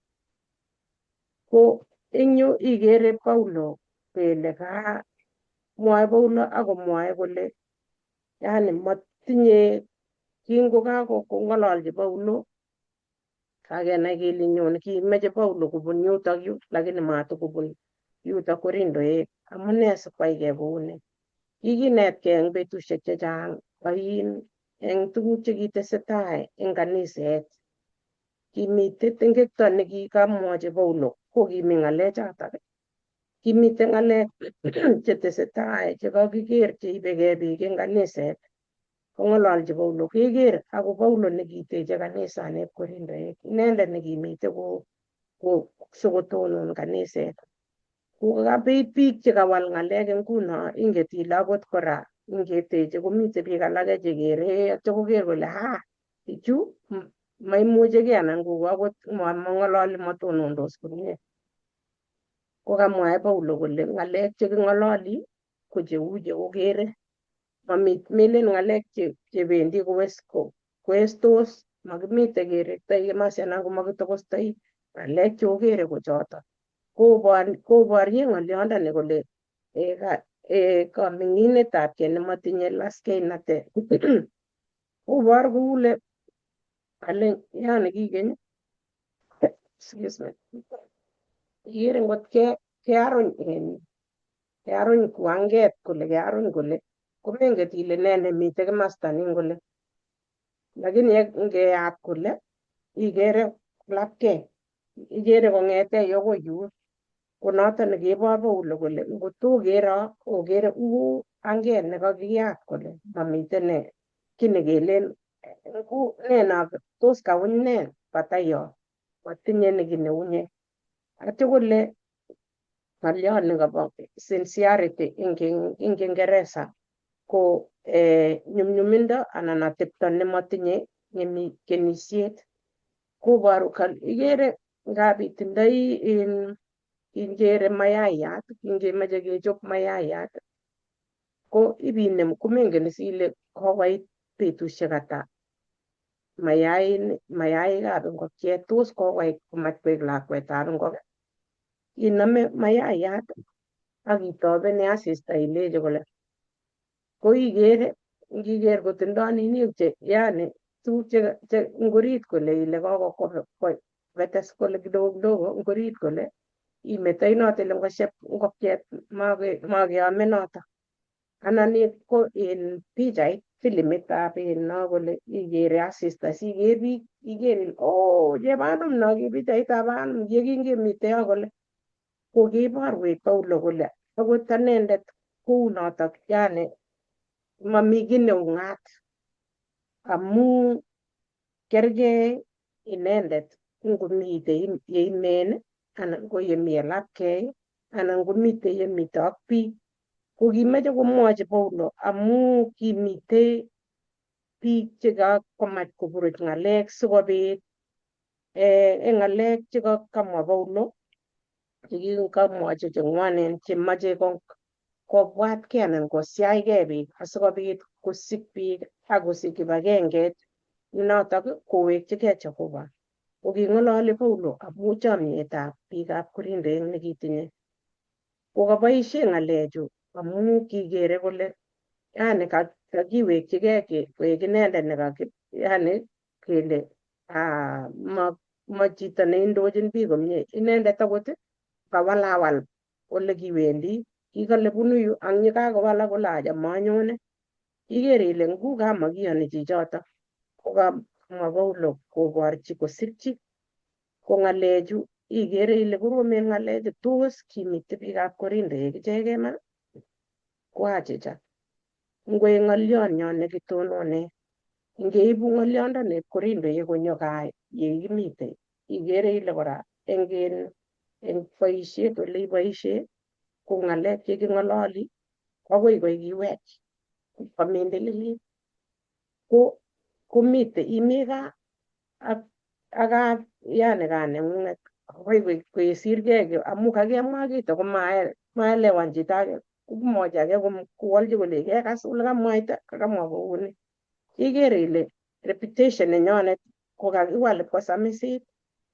Ko eng yu ikere Paulo kele ka mwoe Paulo akomwoe kole yani motinye kingokakong'ololchi Paulo kakenai kele nyone kimeche Paulo kobun yutok yu lakini matokobun yutok Korindoek. Amune sikwaikei kouni? Kikinetkei eng betusiek chechang oin eng tuguk chekitesetai eng kaniset. Kimitei tengekto nekikamwochi Paulo ko kimi ng'alechotok. Kimiten ng'alek chetesetai chekakiker cheibekei biik eng kaniset kong'ololchi Paulo keker ako Paulo nekiteche kanisaneb Korindoek, inendet nekimite ko sikotonon kaniset. Ko kabit biik chekawal ng'alek nguno inget ile akot kora ngeteche komite biik alake chekere atyo koker kole ha bichu maimuchigei anan ko akot mong'ololi matonondos komie. Ko kamwae Paulo kole ng'alek cheking'ololi ko cheu cheokere, melen ng'alek chebendi koestos, makimite kerektoi komasi anan komakitokostoi, ng'alek cheokere ko choton. Koborye ng'olyondoni kole kaming'inetabkei nemotinye laskeinatet. Kobor koule ale yani kikeny, excuse me, ikere ngotke Kearuny en kearuny kuanget kole kearuny kole komenget ile nee nemiten komasta nin kole, lakini ngeyat kole ikere kolapkei, ikere kong'ete yu akoi yun. Ko noton nekebor Paulo kole ngotokero okere uu anget nekakiyat kole mamiten ne kiy nekelen ne no tos kauny ne batai yo matinye ne kiy neunye. Atyo kole ng'oliot nekobo sincerity eng Kiingereza ko nyumnyumindo anan atepto nemotinye kenisiet. Koboru ikere ngap itindoi ingere mayayat, kingemoche kechop mayayat ko ibinem komengen is ile kokoit betusiek ata mayaikab ingokiet, tos kokoit komach koik lakwetab ingokiet. Inome mayayat ak itobeni asista ilechi kole ko ikere ngiker kotindo nini che yani tuguk che ngorit kole ile kokobetes kole kidogo kidogo ngorit kole imetoi noto ile ngoshep ingokiet makeome noto. Anan ko en pichait filimitab no kole ikere asista siker biik iker ile oh chebanum no ki pichaitab anum yekingemite yo kole ko kiborwech Paulo kole akot anendet kou notok yani mami kiy neung'at amu kerkei inendet ngomite yeimen anan ko yemi elapkei anan komite yemite ak biik. Ko kimeche komwochi Paulo amu kimitei biik chekakomach koburuch ng'alek sikobit eng ng'alek chekakamwa Paulo chekikamwochi cheng'wanen chemoche kobwatkei anan kosiachkei biik asikobit kosich biik ak kosich kibagengeit notok kowekchigei Jehova. Ko king'ololi Paulo amu chomyetab biikab Korindo nekitinye. Ko kaboishe ng'alechu amu kikere kole yani kakiwekchigei koek inendet nekaki yani kele ma chito neindochin biik komie inendet akot kawalawal ole kiwendi kikole bunu yu ang yekakowalak kole acha manyone ikere ile ngukamakiyoni chichoto kokamwa Paulo koborchi kosirchi ko ng'alechu ikere ile koromen ng'alechu tos kimite biikab Korindo ichegei iman ko achicha ngoek ng'olyonyon nekitonone ngeibu ng'olyondoni Korindo konyo gaa yekimite ikere ile kora eng eng boisiet ole iboisie ko ng'alek cheking'ololi akoi koikiwech komindililit ko komite imi gaa ak ak yani gaa neng'ung'et akoi kesirgei amu kakemwa kito komaelewan chito age komwochi age kowolchi kole kekas ole kamwaita kakamwa kouni ikere ile reputation nenyonet ko kakiwal ipkosamisit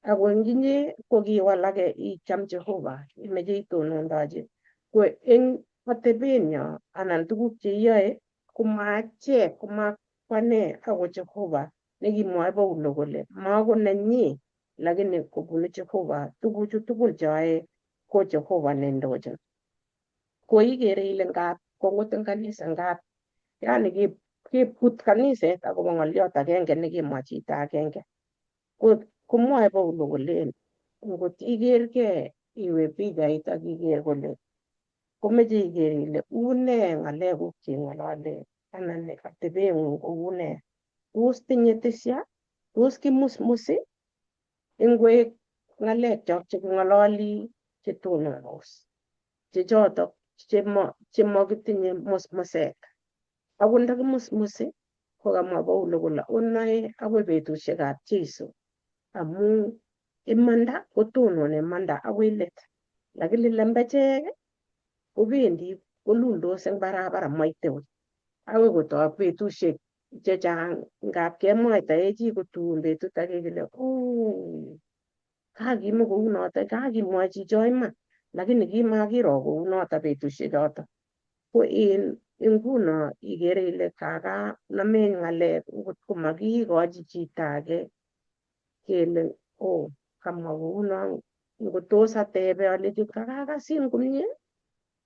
ako eng inye ko kiwalake icham Jehova imeche itonondochi ko eng atebenyo anan tuguk cheiyoe komaachek komakwane ako Jehova nekimwoe Paulo kole mako nenyi lakini kobunu Jehova tuguchu tugul cheoe ko Jehova neindochin. Ko ikere ile ngap kongut eng kanisa ngap yani keput kaniset akobo ng'olyot agenge nekimwa chito agenge. Ko komwoe Paulo kolen ngot ikerkei iwe pichait ak iker kole komeche iker ile une ng'alekuk cheng'olole anan atebeng'ung koune tos tinye tisya tos kimusmusi ingwek ng'alek chok cheking'ololi chetonondos chechotok chemokitinye musmuset. Akot ndakimusmusi ko kamwa Paulo kole onoe akoi betusiekab Jesu amu imanda kotononi imanda akoi let lakini lembechek kobendi koluldos eng barabara moite wui akoi kotok betusiek chechang ngap kemwaitae chi kotun betut age kele oh kakime kounoto kakimwa chicho iman lakini kimakiro kounoto betusiek choto. Ko en nguno ikere ile kakanamech ng'alek ngot komakikochi chito age kele oh kamwa kouno Ngotos atebe alechi kakakasin komie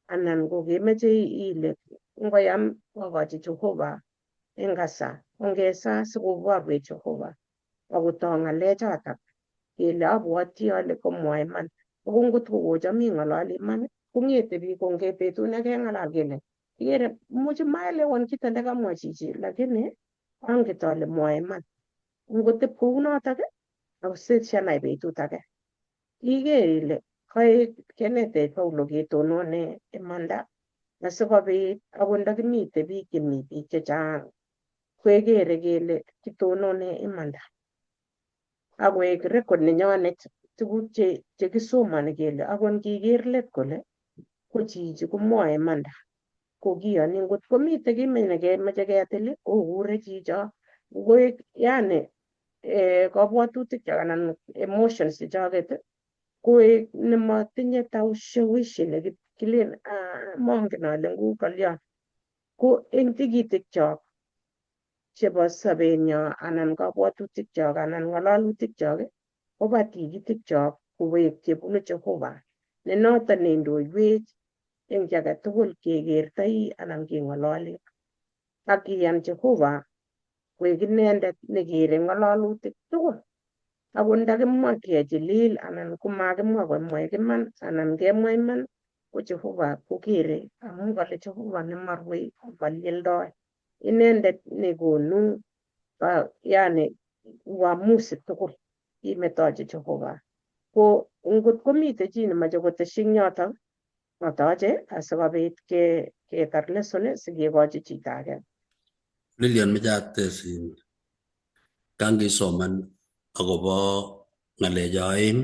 anan ko kemeche ile ngoyam okochi Jehova eng kasa ongesa sikoborwech Jehova akotoo ng'alechotok kele abwoti ale komwoe iman ako ngot ko kocham ing'ololi iman kong'ete biik konge betut nekeng'alal kele ikere much maelewan kito nekamwa chichi lakini anget ale mwoe iman ngotep kounotok akosich anai betut age iker ile kaek kenetech Paulo ketonone imanda asikobit akot ndakimite biik chemi biik chechang kekere kele kitonone imanda akoek record nenyonet tuguk chekisomoni kele akot ngiker let kole ko chichi komwoe imanda kokiyoni ngot komite kiy nekemoche ketil okure chicho koek yani kabwatutik chok anan emotions chechoket koek nemotinye ushawishi nekilen mongen ale ngu kolyon ko eng tikitik chok chebo sobenyo anan kabwatutik chok anan ng'alalutik chok koba tikitik chok kowek chebunu Jehova ne noton neindoiwech eng kiy age tugul kekertoi anan keng'ololi ak kiyan Jehova koek inendet nekere ng'alalutik tugul akot ndakimwa kechilil anan komakimwa komwa iman anan kemwa iman ko Jehova kokere amun kole Jehova nemarue amalyeldoi inendet nekonu yani uamuzi tugul imetochi Jehova ko ngot komite chi nemoche kotesyi eng yotok atoche asikobit ketar lesson sikekochi chito age. Lilian meche ates kangisoman akobo ng'alechu aeng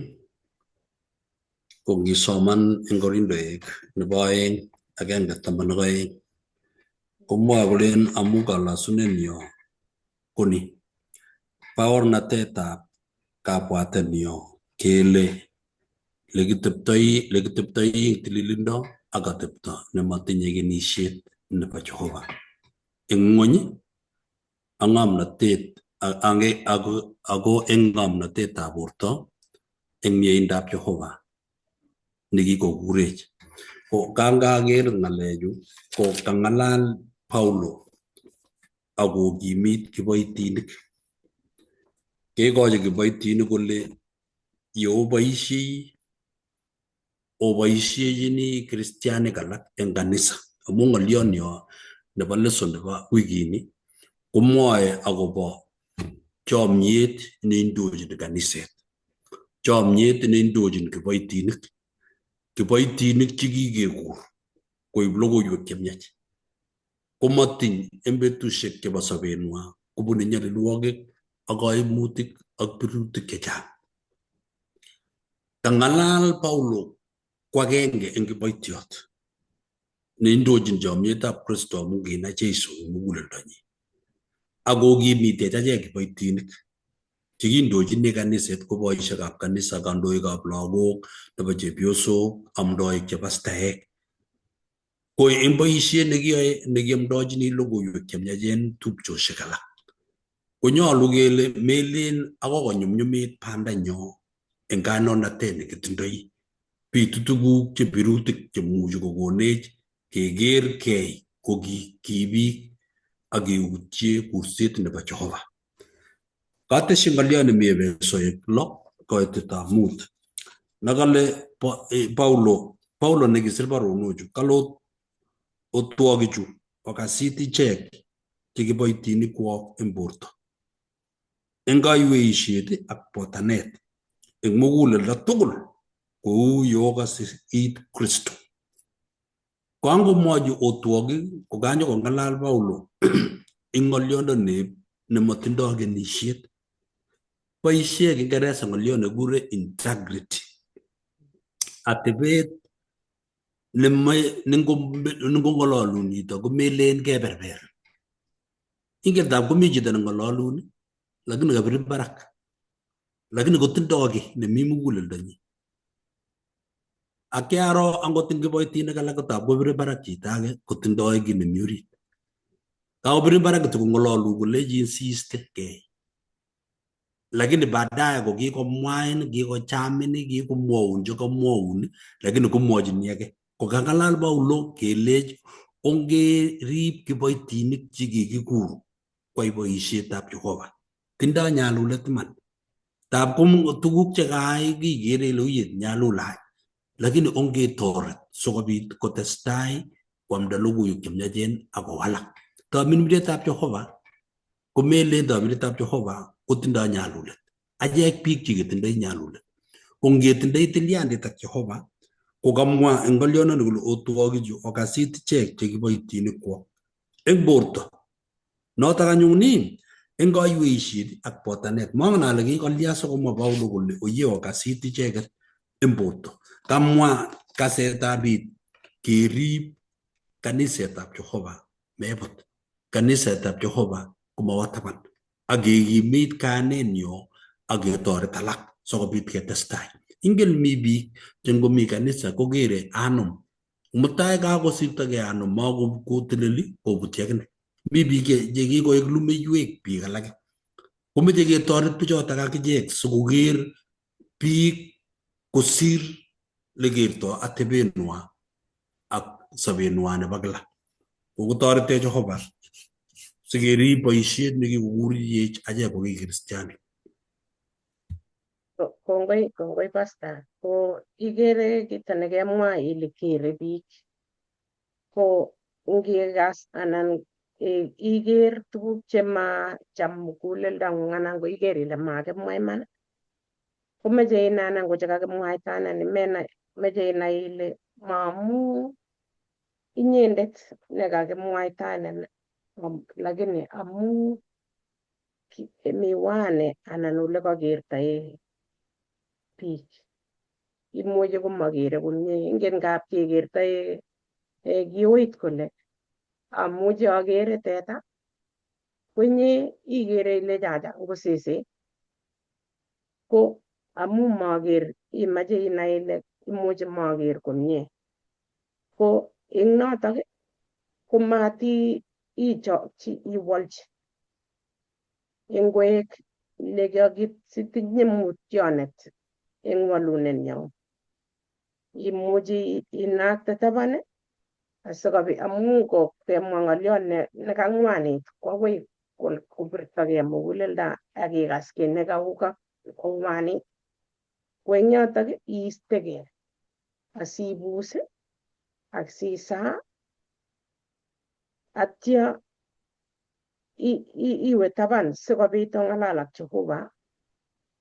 ko ngisoman eng Korindoek nebo 2:12 komwoe kolen amu kalosunenyo koni baornatetab kabwatenyo kele lekiteptoi eng tililindo ak atepto nemotinye kenisiet nebo Jehova eng ng'wony ak ng'omnotet ako eng ng'omnotetab borto eng mieindab Jehova nekikokurech. Ko kangaker ng'alechu ko kang'alal Paulo akokimit kiboitinik. Kekochi kiboitinik kole yeoboisiei oboisiechini kristianik alak eng kanisa amu ng'olyonyo nebo lesson nebo wikini komwoe akobo chomiet neindochin kaniset, chomiet neindochin kiboitinik, kiboitinik chekikekur koib logoiwek chemiach komotiny eng betusiek chebo sobenwa kobune nyalilwogik ak kaimutik ak birutik chechang. Kang'alal Paulo ko agenge eng kiboitiot neindochin chomietab Kristo amu kinai Jesu eng muguleldonyi. Ak kokimitech achek kiboitinik chekindochini kaniset ko boisiekab kanisa, kandoikab lagok, nebo chepyosok, amdoik che pastaek. Ko eng boisiet nekiyoe nekiamdochini logoiwek chemiachen tupchosiek alak. Konyolu kele melen ako konyumnyumit bandanyo eng kandoinatet nekitindoi. Bitu tuguk che birutik chemuchi kokonech keker kei ko ki biik ak keutye kurset nebo Jehova. Katesyi ng'oliot nemi Epesoek 6:5 nekale Paulo nekisir baronochu kale otwokichu okasit ichek che kiboitinikwok eng borto eng kaiweisiet ak botanet eng muguleldo tugul kou yeokose it Kristo. Kangomwochi otwogik kokanyokong'alal Paulo eng ng'oliondo nemotindoi kenisiet. Boisie Kiingereza ng'oliot nekikure integrity. Atebet nengong'ololun chito komelen keberber. Ingen tab komi chito neng'ololun lakini kabirin barak lakini kotindoi kiy nemi muguleldonyi. Ak kiaro angot eng kiboitinik alak kotab kobire barak chito age kotindoi kiy nemi orit. Kakobirin barak kityo kong'ololun kolechin siiste kei. Lakini baadaye kokikomwain, kikochamin, kikomwoun chekomwoun, lakini komwochini ake. Kokang'alal Paulo kelech ongerib kiboitinik chekikikur kwai boisietab Jehova. Tindoi nyalulet iman. Tab ko tuguk chekaai kikere ile uyet nyalulat. Lakini ongetoret sikobit kotestai kwamda logoiwek chemiachen akowalak. Tamirmirietab Jehova komelen tamirmirietab Jehova kotindoi nyalulet. Achek biik cheketindoi nyalulet. Ko ngetindoi tilyandit ak Jehova kokamwa eng ng'olyondoni kole otwokichu okasit ichek che kiboitinik kwok eng borto. Notok anyun eng kaiweisiet ak botanet. Mongen ale kikolya sikomwa Paulo kole oye okasit icheket eng borto. Kamwa kasetab it kerib kanisetab Jehova mebut. Kanisetab Jehova komawo taban. Ak kekimit kayanenyo ak ketoret alak sikobit ketestai. Ingen mi biik che ngomi kanisa kokere anum. Mutai kakosirtogei anum makoteleli kobutyi akine. Mi biik che kikoek lumeiwek biik alake. Komeche ketoret bichotok akichek sikoker biik kosir lekerto atebenwa ak sobenwa nebo kila. Kokotoretech Jehova sikerib boisiet nekikokurech achek ko ki kristianik. Kongoi, kongoi pastor. Ko ikere kito nekemwa ile kere biik. Ko ngikas anan iker tuguk chemacham muguleldang'ung anan ko iker ile makimwa iman, komeche inai anan ko chekakimwaita anan imenai, meche inai ile maamu inyendet nekakimwaitaenen, lakini amu miwani anan olekakertoe biik. Imuche komakere komie, ingen ngap kekertoe kioit kole amuche akere teta, ko inye ikere ile chacha ngo seset. Ko amu maker imache inai ile imuche maker komie. Ko eng notok ko mati ichokchi iwolchi ingwek nekakisitinye mutyonet eng walunenyo. Imuchi inakte taban asikobit amu ko kemwa ng'oliot nekang'wanit ko akoi kobirtogei muguleldo ak ikas kiy nekaukak kong'wanit. Ko eng yotok iistegei asibus ak sisaa atya iwe taban sikobit ong'alal ak Jehova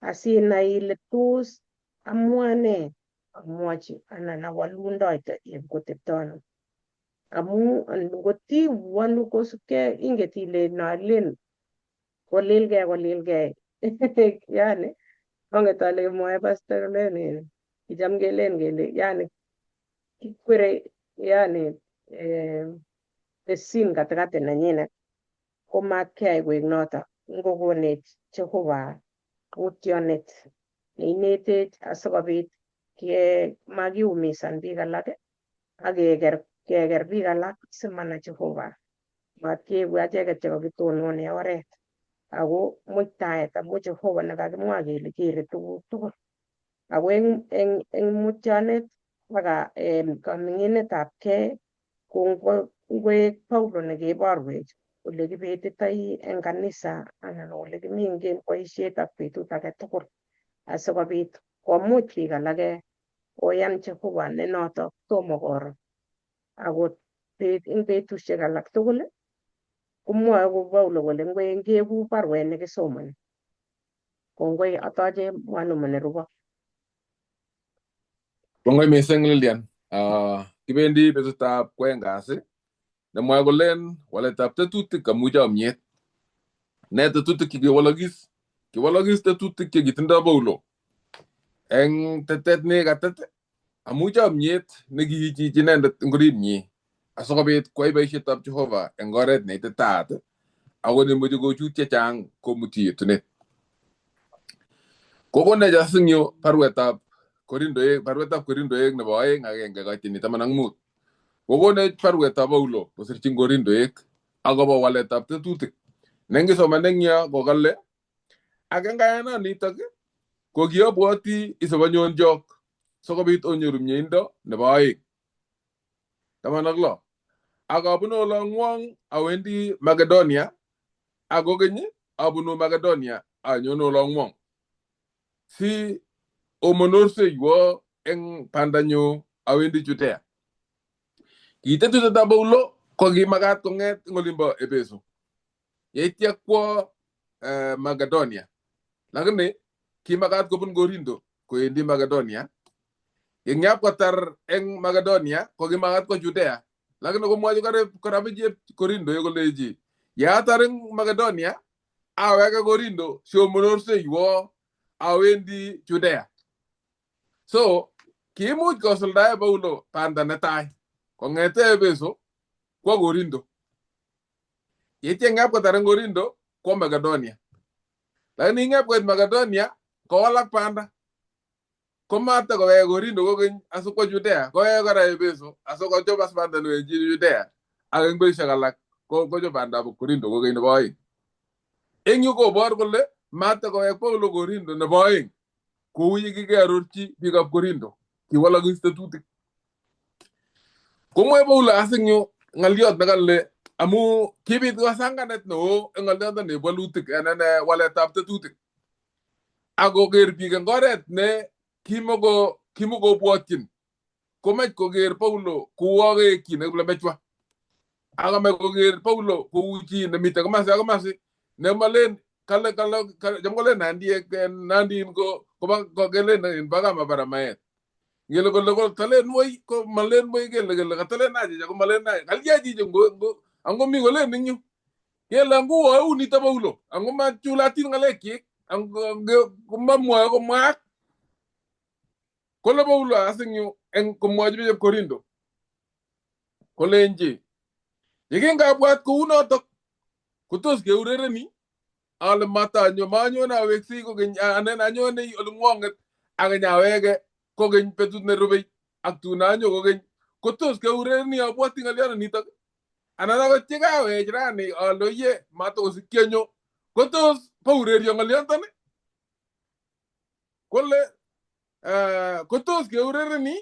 asinai ile tos amwa nee amwochi anan awalundoite kotepto ano. Amu ngotiwalu kosubkei inget ile nalen kolilgei kolilgei yani anget ale mwoe pastor kolen kicham kelen kele yani kikwere yani the scene katikati nenyinet ko matkeyai koek notok ngokonech Jehova mutyonet neinetech asikobit makiumisan biik alak ak keker biik alak simanai Jehova. Matkeeku acheket chekakitonone oret ako muitaet amu Jehova nekakimwa kele kere tuguk tugul. Ako eng mutyonet ak kaming'inetab kei ko ngoek Paulo nekeborwech ole kibetitoi eng kanisa anan ole kimingen boisiet ak betut age tugul asikobit komuch biik alake koyan Jehova ne notok tomo koro. Akot eng betusiek alak tugul komwoe kou Paulo kole ngeku baruet nekisomoni. Kongoi atoche mwalimu nerubo. Kongoi missing Lilian. Kibendi betutab kwoeng kasi nemwoe kolen waletab tetutik amu chomiet. Ne tetutik chekiwalokis? Kiwalokis tetutik chekitindo Paulo eng tetet nekatet amu chomiet nekiichich inendet eng oritnyi asikobit kwai boisietab Jehova eng oret neititaat ako nemoche kochut chechang komuti yetunet. Kokonech eng yu baruetab Korindoek, baruetab Korindoek nebo 2 kaitini 15. Kokonech baruetab Paulo kosirchin Korindoek akobo waletab tetutik. Nengisoman eng yo kokale Ak eng kayananitok ko kiabwoti isibanyonjok sikobit onyoru mieindo nebo aeng. 16. Ak abunu olong'wong awendi Makedonia, ak kokeny abunu Makedonia anyone olong'wong. Si omonorseywo eng bandanyu awendi Judea. Kitetutietab Paulo ko kimakat kong'et eng olimbo Epeso. Yeitya kwo Makedonia. Lakini kimakat kobun Korinto kowendi Makedonia. Eng yap kotar eng Makedonia ko kimakat kwo Judea. Lakini komwochi kora bichep Korinto kolechi yeatar eng Makedonia aweke Korinto siomonorseywo awendi Judea. So kiimuch kosuldae Paulo banda netai kong'ete Epeso kwo Korinto. Yeitya ngap kotar eng Korinto kwo Makedonia. Lakini ngap koit Makedonia kowalak banda. Komata kowek Korinto kokeny asikwo Judea, kowek kora Epeso asikochop as banda newendi Judea. Ak eng betusiek alak kochop bandab Korinto kokeny nebo aeng. Eng yu kobor kole mata kowek Paulo Korinto nebo aeng kou ye kikearorchi biikab Korinto kiwalakis tetutik. Komwoe Paulo as eng yu ng'oliot nekale amu kibit kasanganet neo eng ng'oliondo nebo walutik anan waletab tetutik. Ak koker biik eng oret ne kimokobwotyin komach koker Paulo kouwo koek chi nekiplemechwa. Ak komach koker Paulo kou chi nemiten komasi ak komasi nemalen kale kale cham kolen nandiek nandin ko koba kelen in ba kama bara maet. Ngele kole ko talen moi ko malen moi kele kele katalen achicha ko malen achicha. Kalya chichi ngo ango mi kolen eng yu. Kele ango woe nito Paulo. Ango machulatin ng'alekyik ango komamwoe komwaak. Kole Paulo as eng yu eng komwochi biikab Korinto. Kolenji yekingabwat kounotok kotos keurereni ale matanyo manyone aweksei kokeny anan anyone oling'wong'et ak inyawege kokeny betut nerubei ak tun anyo kokeny kotos keurereni abwoti ng'olyondonitok anan akot yekawech rani ale oye matokosikyi anyo kotos bourerio ng'olyondoni kole kotos keurereni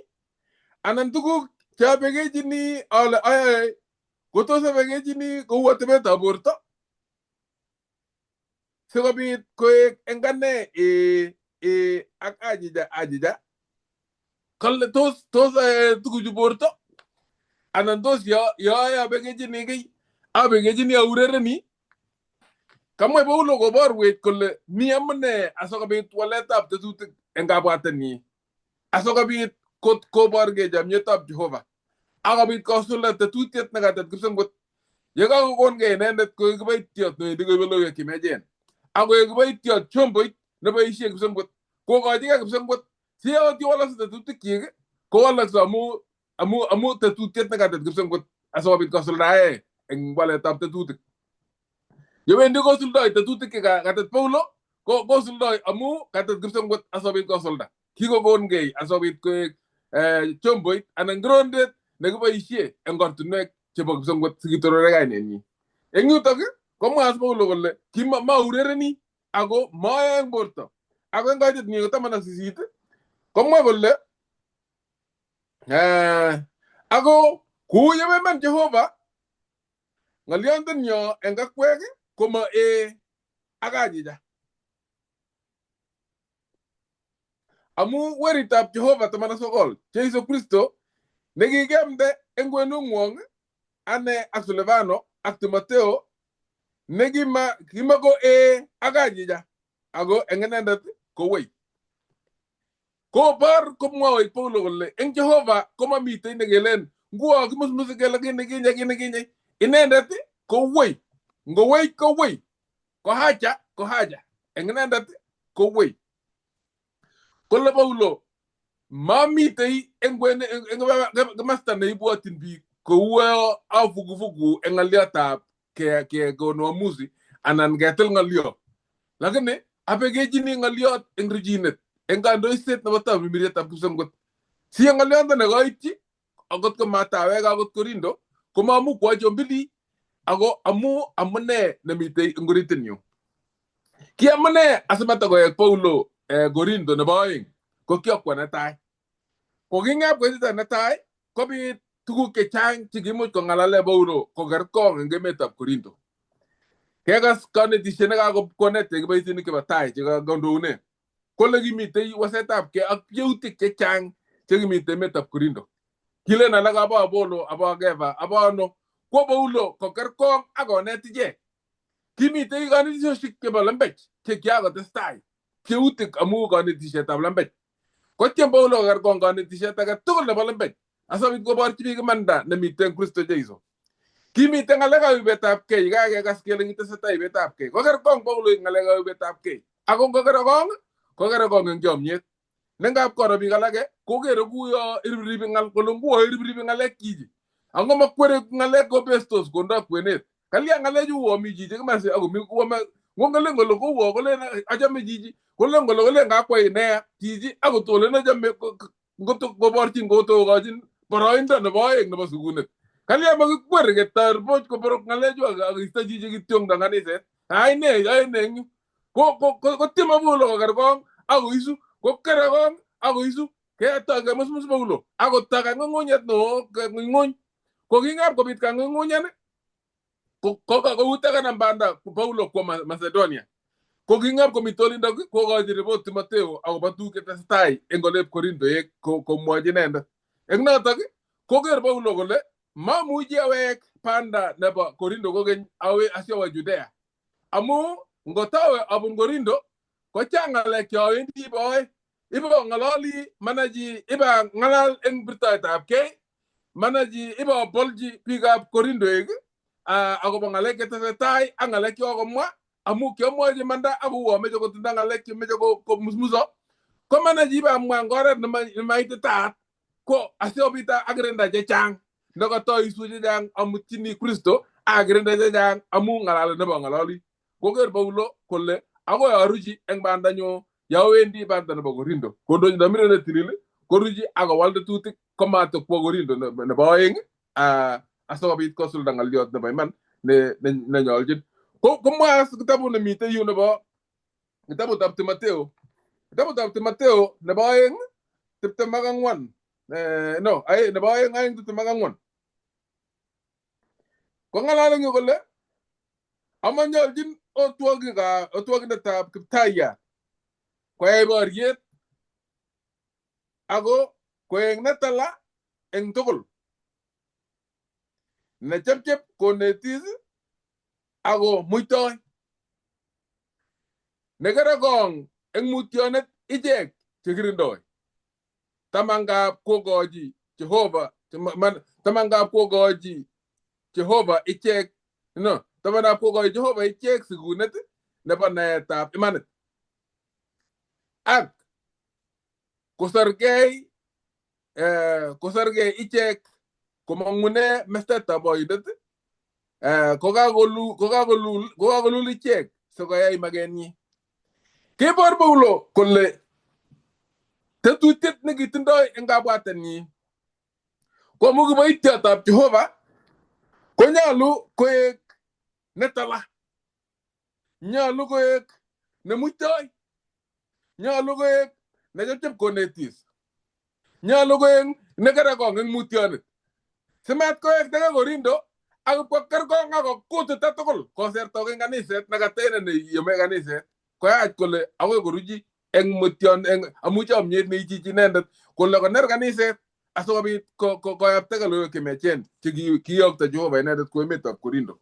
anan tuguk cheabekechini ale ayoe kotos abekechini kou atebetab borto sikobit koek eng ane ak achicha achicha kale tos tuguchu borto anan tos yoe abekechini kiy abekechini aurereni. Kamwa Paulo koborwech kole mi amune asikobit waletab tetutik eng kabwatenyi asikobit kot koborgei chomyetab Jehova akobit kosulda tetutiet nekatet kipsengwet. Yekakokongei inendet koek kiboitiot newendi koibe logoiwek chemiachen ak koek kiboitiot chomboit neboisie kipsengwet kokochigei kipsengwet si akot yewalakse tetutikyik kowalakse amu tetutiet nekatet kipsengwet asikobit kosuldae eng waletab tetutik. Yewendi kosuldoi tetutik che katet Paulo ko kosuldoi amu katet kipsengwet asikobit kosulda. Kikokongei asikobit koek chomboit anan kirondet nekiboisie eng ortinwek chebo kipsengwet sikitorore kainenyi. Eng yutok komwa Paulo kole maurereni ako mayoe eng borto. Ako eng kaitet ko 18 komwa kole ako kou yememen Jehova ng'olyondenyo eng akwek koma ee ak achicha. Amu weritab Jehova 19 Jesu Kristo nekikemde eng kwenung'wong ane ak Silvano ak Timotheo nekima kimako ee ak achicha ako eng inendet ko wei. Kobor komwowech Paulo kole eng Jehova komamitei nekelen nguo kimusmusi kele kit nekinye kit nekinye inendet ko wei. Ngowei ko wei. Ko haja ko haja. Eng inendet ko wei. Kole Paulo mamitei eng komasta neibwotyin biik kou avuguvugu eng ng'oliotab kekon uamuzi anan ketil ng'oliot. Lakini abekechini ng'oliot eng ruchinet eng kandoiset nebo tamirmirietab kipsengwet. Si eng ng'oliondo nekoityi akot komatawek akot Korinto komamukwo chombili ako amu amune nemitei eng oritinyu. Ki amune asimatakoyek Paulo Korinto nebo oeng ko kiokwo netai. Ko king'ap koitita netai kobit tuguk chechang chekimuch kong'alale Paulo kokerkong eng emetab Korinto. Kekas konetisiet nekakonet kiboitinik chebo tai chekandoune kole kimitei wasetabkei ak yautik chechang chekimite emetab Korinto. Kilen alak abo Apollo, abo Kefa, abo ano, kwo Paulo kokerkong ak konet ichek. Kimitei konetisiosiek chebo lembech che kiakotestai yautik amu konetisietab lembech. Kotyem Paulo kokerkong konetisiet age tugul nebo lembech asikobit koborchi biik imanda nemiten Kristo Jesu. Kimiten ng'alekab ibetabkei, kakekas kele kitesetai ibetabkei. Kokerkong Paulo ng'alekab ibetabkei. Ako ngokerekong, kokerekong eng chomyet. Nengap koro biik alake kokere kuyo iribribi ng'al kole nguo iribribi ng'alek chichi. Ango makwere ng'alek kobestos kondo kwenet. Kalya ng'alechu uo mi chichi kimasi ako mi kuome ngongelen kole kouo kolen achame chichi kolen kole kolen kakwai neya chichi akot kolen achame ngoto koborchin kotokochin boroindo nebo oeng nebo sukunet. Kalya makikwer ketar buch koborok ng'alechu ak isto chichi kityongda kaniset. Aine aine eng yu. Kotyem Apollo kokerkong ak koisu kokerekong ak koisu ketoi kemusmus Paulo akotoi kang'ung'unyet neo ng'uny. Ko king'ap kobit kang'ung'unyan koutakanam banda Paulo kwo Macedonia. Ko king'ap komite olindok kokochi report Timotheo akobo tuguk chetesetai eng olep Korinto yek komwochi inendet. Eng notok koker Paulo kole mamuchi awek banda nebo Korinto kokeny awe asiowe Judea. Amu ngotawe abun Korinto kochang ng'alek cheawendi iboe. Ibong'ololi manachi ibang'alal eng birtoetabkei manachi ibobolchi biikab Korintoek akobo ng'alek chetesetai ak ng'alek chekokomwa amu kiamwochi imanda ako uo meche kotindo ng'alek chemeche komusmuso ko manachi ibamwa eng oret nemaititaat ko asikobit akirinda chechang nekatoisu chechang amutchini Kristo akirinda chechang amu ng'alalet nebo ng'ololi. Koker Paulo kole akoi aruchi eng bandanyu yowendi banda nebo Korinto. Kondochi Mire netilil koruchi akowal tetutik komatakwo Korinto nebo oeng asikobit kosulda ng'oliot nebo iman nenyolchin. Komwa kitabut nemitei yu nebo kitabutab Timotheo. Kitabutab Timotheo nebo oeng 24. No, nebo oeng 2:24. Kong'alal eng yu kole amanyolchin otwokindetab Kiptayat koyai boriet ako koek netala eng tugul nechepchep konetis ako muitoi nekerekong eng mutyonet ichek chekirindoi tamangap kokochi Jehova tamangap kokochi Jehova ichek no tamanap kokochi Jehova ichek sikunet nebo naetab imanit ak kosargei ichek komang'une mestetab boindet kokakolul ichek sikoyai makenyi. Kibor Paulo kole tetutiet nekitindoi eng kabwatenyi ko amu kiboityotab Jehova konyolu koek netala, nyolu koek nemuitoi, nyolu koek nechepchep konetis, nyolu koek nekerekong eng mutyonet. Simat koek teke Korinto ak ipkokerkong ak kokutita tugul kosertok eng kaniset nekatene neyome kaniset koyach kole akoi koruchi eng mutyon eng amu chomyet neichichi inendet kole koner kaniset asikobit koyapta logoiwek chemiachen chekiyokto Jehova inendet kwo emetab Korinto.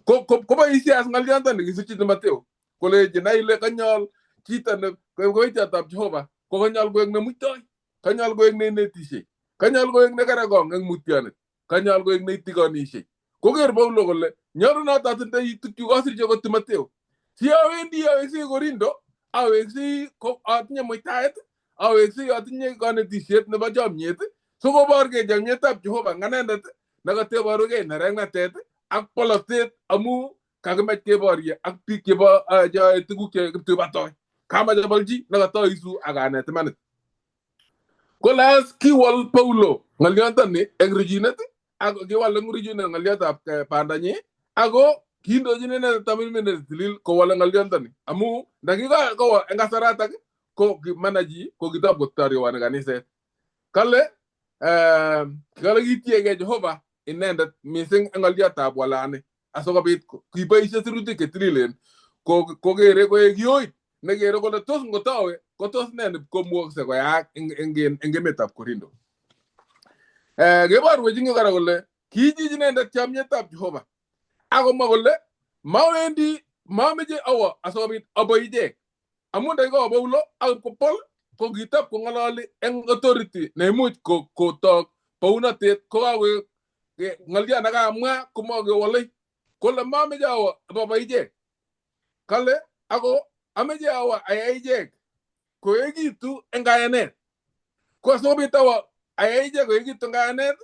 Koboisie as ng'olyondoni kisirchi Timotheo kolechi nai ile kanyol chito ne kiboityotab Jehova ko kanyol koek nemuitoi, kanyol koek neinetishei, kanyol koek nekerekong eng mutyonet, kanyol koek neitigonishei. Koker Paulo kole nyolunot atindoi tukchu kasirchi akot Timotheo. Si awendi aweksei Korinto, aweksei ko atinye muitaet, aweksei atinye konetisiet nebo chomyet, sikoborgei chomyetab Jehova eng anendet nekoteborugei nereknatet ak bolotet amu kakimach keborye ak biik chebo cheyoe tuguk che kiptubatoi. Kamach abolchi nekatoisu ak anet imanit. Kole as kiwol Paulo ng'olyondoni eng ruchinet ak kiwol eng ruchinet ng'olyotab bandanyi ako Kindochin inendet tamirmiret netilil kowole ng'olyondoni amu ndakikakowo eng kasaratak ko manachi ko kitab kotoriwoni kaniset. Kale kale kitiegei Jehova inendet mising eng ng'olyotab walani asikobit kiboisie sirutik chetililen kokere koek kioit nekere kole tos ngotowe kotos nee komukokse koyaak eng emetab Korindo. Keborwech ing yu kora kole kiichich inendet chomyetab Jehova akomwa kole mawendi mameche awo asikobit abo ichek amu ndakikawo Paulo ak kopol ko kitab kong'ololi eng authority neimuch kotok bounotet kokakoek ng'olyo nekamwa komakewolei kole mameche awo bobo ichek kale ako ameche awo ayai ichek koekitu eng kayanet ko asikobit awo ayai ichek koekitu eng kayanet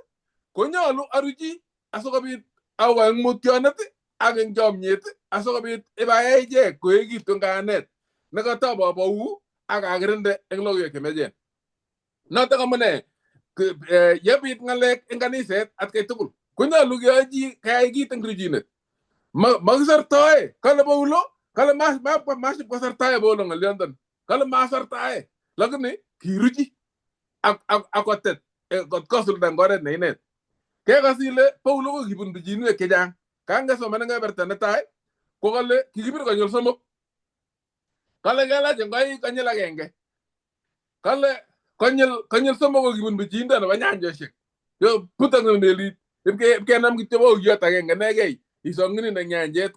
konyolu aruchi asikobit awo eng mutyonet ak eng chomyet asikobit ibayai ichek koekitu eng kayanet nekatobobou ak akirinde eng logoiwek chemiachen. Notok amune yebit ng'alek eng kaniset atkai tugul konyolu keyochi keyai kit eng ruchinet. Makisartae kale Paulo kale masip kosartae Paulo ng'olyondoni kale masartae lakini kiruchi ak kotet kot kosulda eng oret ne inet. Kekas ile Paulo ko kibun pichinwek chechang. Kangesoman eng kebeberta netai ko kale kikibir konyil somok. Kale kelach ngoik konyil agenge. Kale konyil somok ko kibun pichindo nebo nyanjosiek. Yo putok melit ipkenam kityo boiyot agenge nekei isong'inin eng nyanjet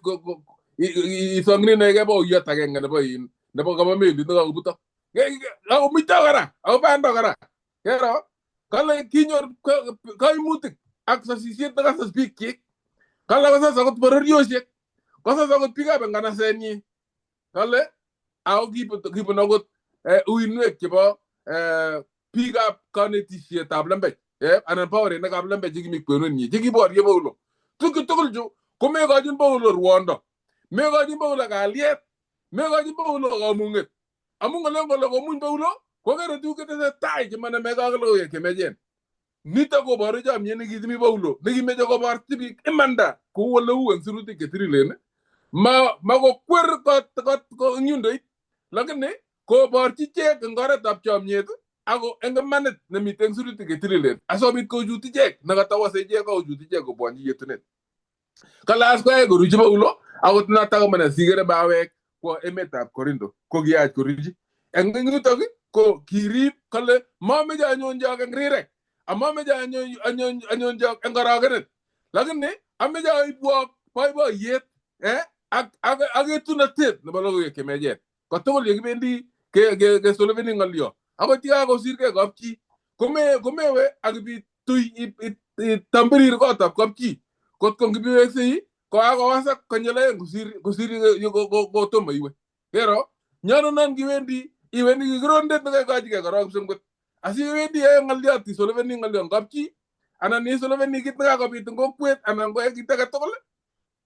isong'inin ege boiyot agenge nebo in nebo kabo melit nekakobutok. Ako muito kora, ako bando kora. Kero kale kinyor kaimutik ak sasisiet nekasas biikchik. Kale kosas akot bororiosiek, kosas akot biikab nganasenyi. Kale ako kibun akot uinwek chebo biikab kanetisietab lembech anan baorinikab lembech chekimi kwenunyi chekiborye Paulo. Tukchu tugul chu komekochin Paulo ruondo, mekochin Paulo kalyet, mekochin Paulo kamung'et. Amu ng'alen kole komuny Paulo kokere tuguk chetesetai chemonomegei ak logoiwek chemiachen. Nitok koboru chomyet nekitimi Paulo nekimeche koborchi biik imanda kou oleu eng sirutik chetililen makokwer eng yundoit lakini koborchi ichek eng oretab chomyet ako eng imanit nemiten eng sirutik chetililen asikobit kochut ichek nekatawase ichek kochut ichek kobwonchi yetunet. Kale as koyai koruchi Paulo akot notok amune sikere mawek kwo emetab Korindo ko kiyach koruchi. Eng yutok ko kirib kale mameche anyonjok eng rirek amameche anyonjok eng korokenet lakini ameche aibwok boiboiyet ak etunotet nebo logoiwek chemiachen. Kotugul yekibendi kesolveni ng'olyo akot yekakosirgei kapchi komewe ak ibitui itambirir kotab kapchi kot ko ngibiweksei ko kakowasak konyil aeng kosir kotomo iwe. Kero nyolunot kiwendi iwendi kikirondet nekekochigei korok kipsengwet asiwendi iyoe ng'olyot isolveni ng'olyo eng kapchi anan isolveni kit nekakobit eng kokwet anan ko kit age tugul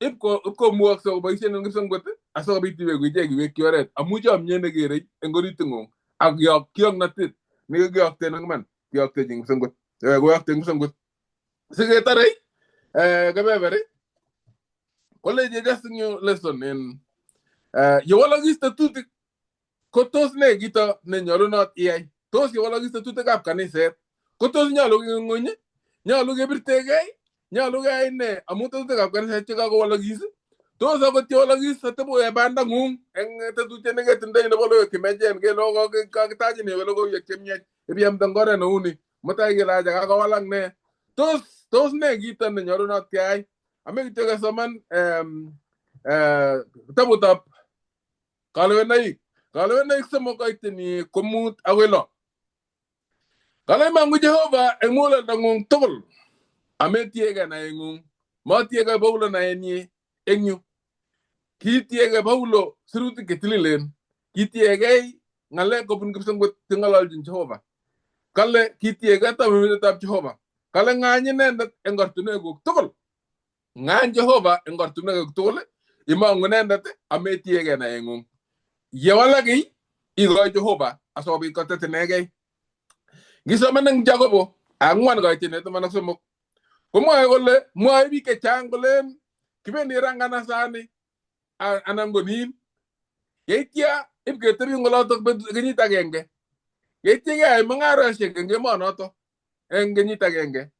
ipkomukokse koboisien eng kipsengwet asikobit iweku ichek iwekyi oret amu chomyet nekerei eng oriting'ung ak kioknotet nekikiyokten eng iman kiyoktechi eng kipsengwet koyokte eng kipsengwet. Siketarei kebeberi kolechech eng yu lesson en yewalokis tetutik ko tos nee kito nenyolunot iyai. Tos yewalokis tetutikab kaniset ko tos nyolu keng'uny, nyolu kebirtegei, nyolu keyai nee amu tetutikab kaniset chekakowalokis. Tos akot yewalokis atebo bandang'ung eng tetutiet neketindoi nebo logoiwek chemiachen kele kakitachin iwe logoiwek chemiach ibiamte eng oret neuni mutai kele acha kakowalak nee. Tos nee kito nenyolunot keyai. Ame kityo kesoman kitabutab Kalewenaik. Kalewenaik 3 koiteni 5 akoi 6. Kale imangu Jehova eng muguleldang'ung tugul ametiegei naeng'ung. Matiegei Paulo naenyi eng yu. Kitiegei Paulo sirutik chetililen. Kitiegei ng'alek kobun kipsengwet cheng'ololjin Jehova. Kale kitiegei tamirmiretab Jehova. Kale ng'any inendet eng ortinwekuk tugul. Ng'any Jehova eng ortinwekuk tugul imong'u inendet ametiegei naeng'ung. Yewalak kiy ikoi Jehova asikobit kotet inegei. Ngisoman eng Jakobo 4:13 komwoe kole mwoe biik chechang kolen Kibendi ranganasani anan ko nin. Yeitya ipketebi eng olotok kenyit agenge. Yeitya keyai mung'arosiek eng emonoto eng kenyit agenge.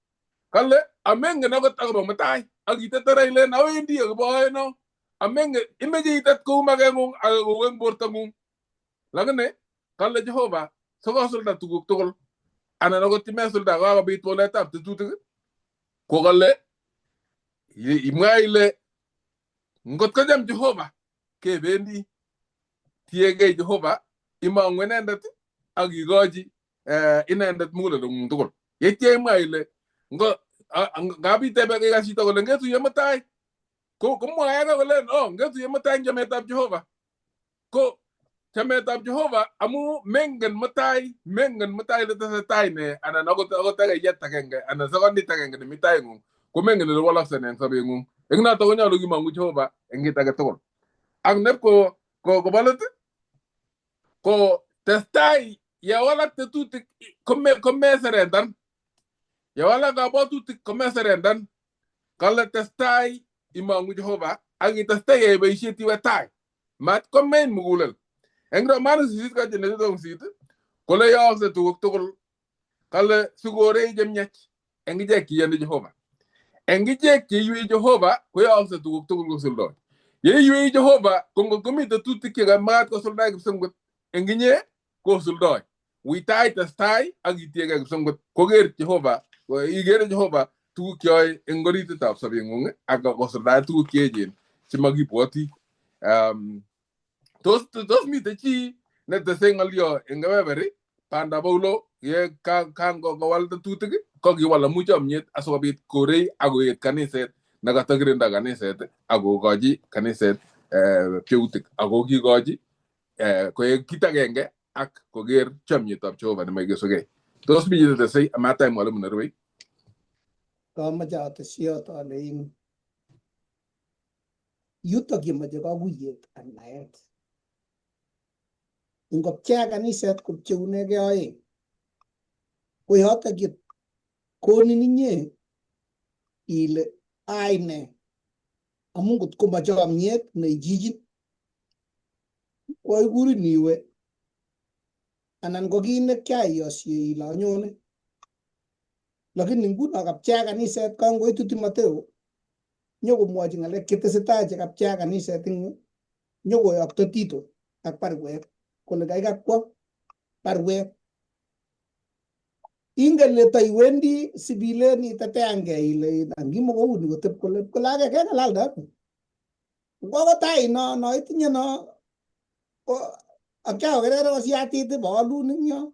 Kale amengen akot akobo mutai ak itetere ilen awendi akobo oeno. Amengen imeche itet kou makeng'ung ak kou eng bortong'ung. Lakini kale Jehova sikosulda tuguk tugul anan akot imesulda kokakobit waletab tetutik ko kale imwa ile ngot kocham Jehova kebendi tiegei Jehova imong'u inendet ak ikochi inendet muguleldo tugul. Yeitya imwa ile ngo ngap itebe ikas chito kole ngetuye mutai ko komwoe ake kole oh ngetuye mutai eng chametab Jehova. Ko chametab Jehova amu mengen mutai mengen mutai ile tesetai ne anan akot akeyet agenge anan sekondit agenge nemi taing'ung ko mengen ile walakse ne eng sobeng'ung. Eng noto konyolu kimong'u Jehova eng kit age tugul. Ak neb ko kobo let ko testai yewalak tetutik komeserendan. Yewalak kabwatutik komeserendan. Kale testai imong'u Jehova ak itestai iyai boisiet iwe tai. Mat komein mugulel. Eng Romanos 8:8 kole yookse tuguk tugul kale sikorei chemiach eng ichek cheiyoni Jehova. Eng ichek cheiywei Jehova koyookse tuguk tugul kosuldoi. Yeiywei Jehova ko ngot komi tetutik chekamakat kosuldae kipsengwet eng inye kosuldoi. Uitai testai ak itiegei kipsengwet koker Jehova ikere Jehova tuguk cheyoe eng orititab sobeng'ung ak kosuldae tuguk cheechen chemakibwoti. Tos mitei chi netese ng'olyo eng kebeberi banda Paulo ye kangowal tetutik ko kiwal amu chomyet asikobit korei ak koet kaniset nekatakirinda kaniset ak kokochi kaniset pcheutik ako kikochi koek kit agenge ak koker chomyetab Jehova nemaikesugei. Tos mi chi netesei amatai mwalimu nerubei? Kamoche atesyot ale yutok yemoche kakuyet ak naet. Ingopchea kaniset kopcheunegei oeng ko yotok ye konin inye ile ai ne amu ngot ko machomyet neichichin koikurin iwe anan ko kit nekiaiyosie ile anyone. Lakini nguno kapchea kaniset kangoitu Timotheo nyokomwochi ng'alek chetesetai chekapchea kaniset eng yu nyokoyokto Tito ak barwet kole kaikai kwo barwet. Ingen ile taiwendi sibilen iteteangei ile angimokouni kotep kole kole ake keng'alalde ano. Kokotai no no itinye no ko akiaokerere kosiatit boolun eng yo.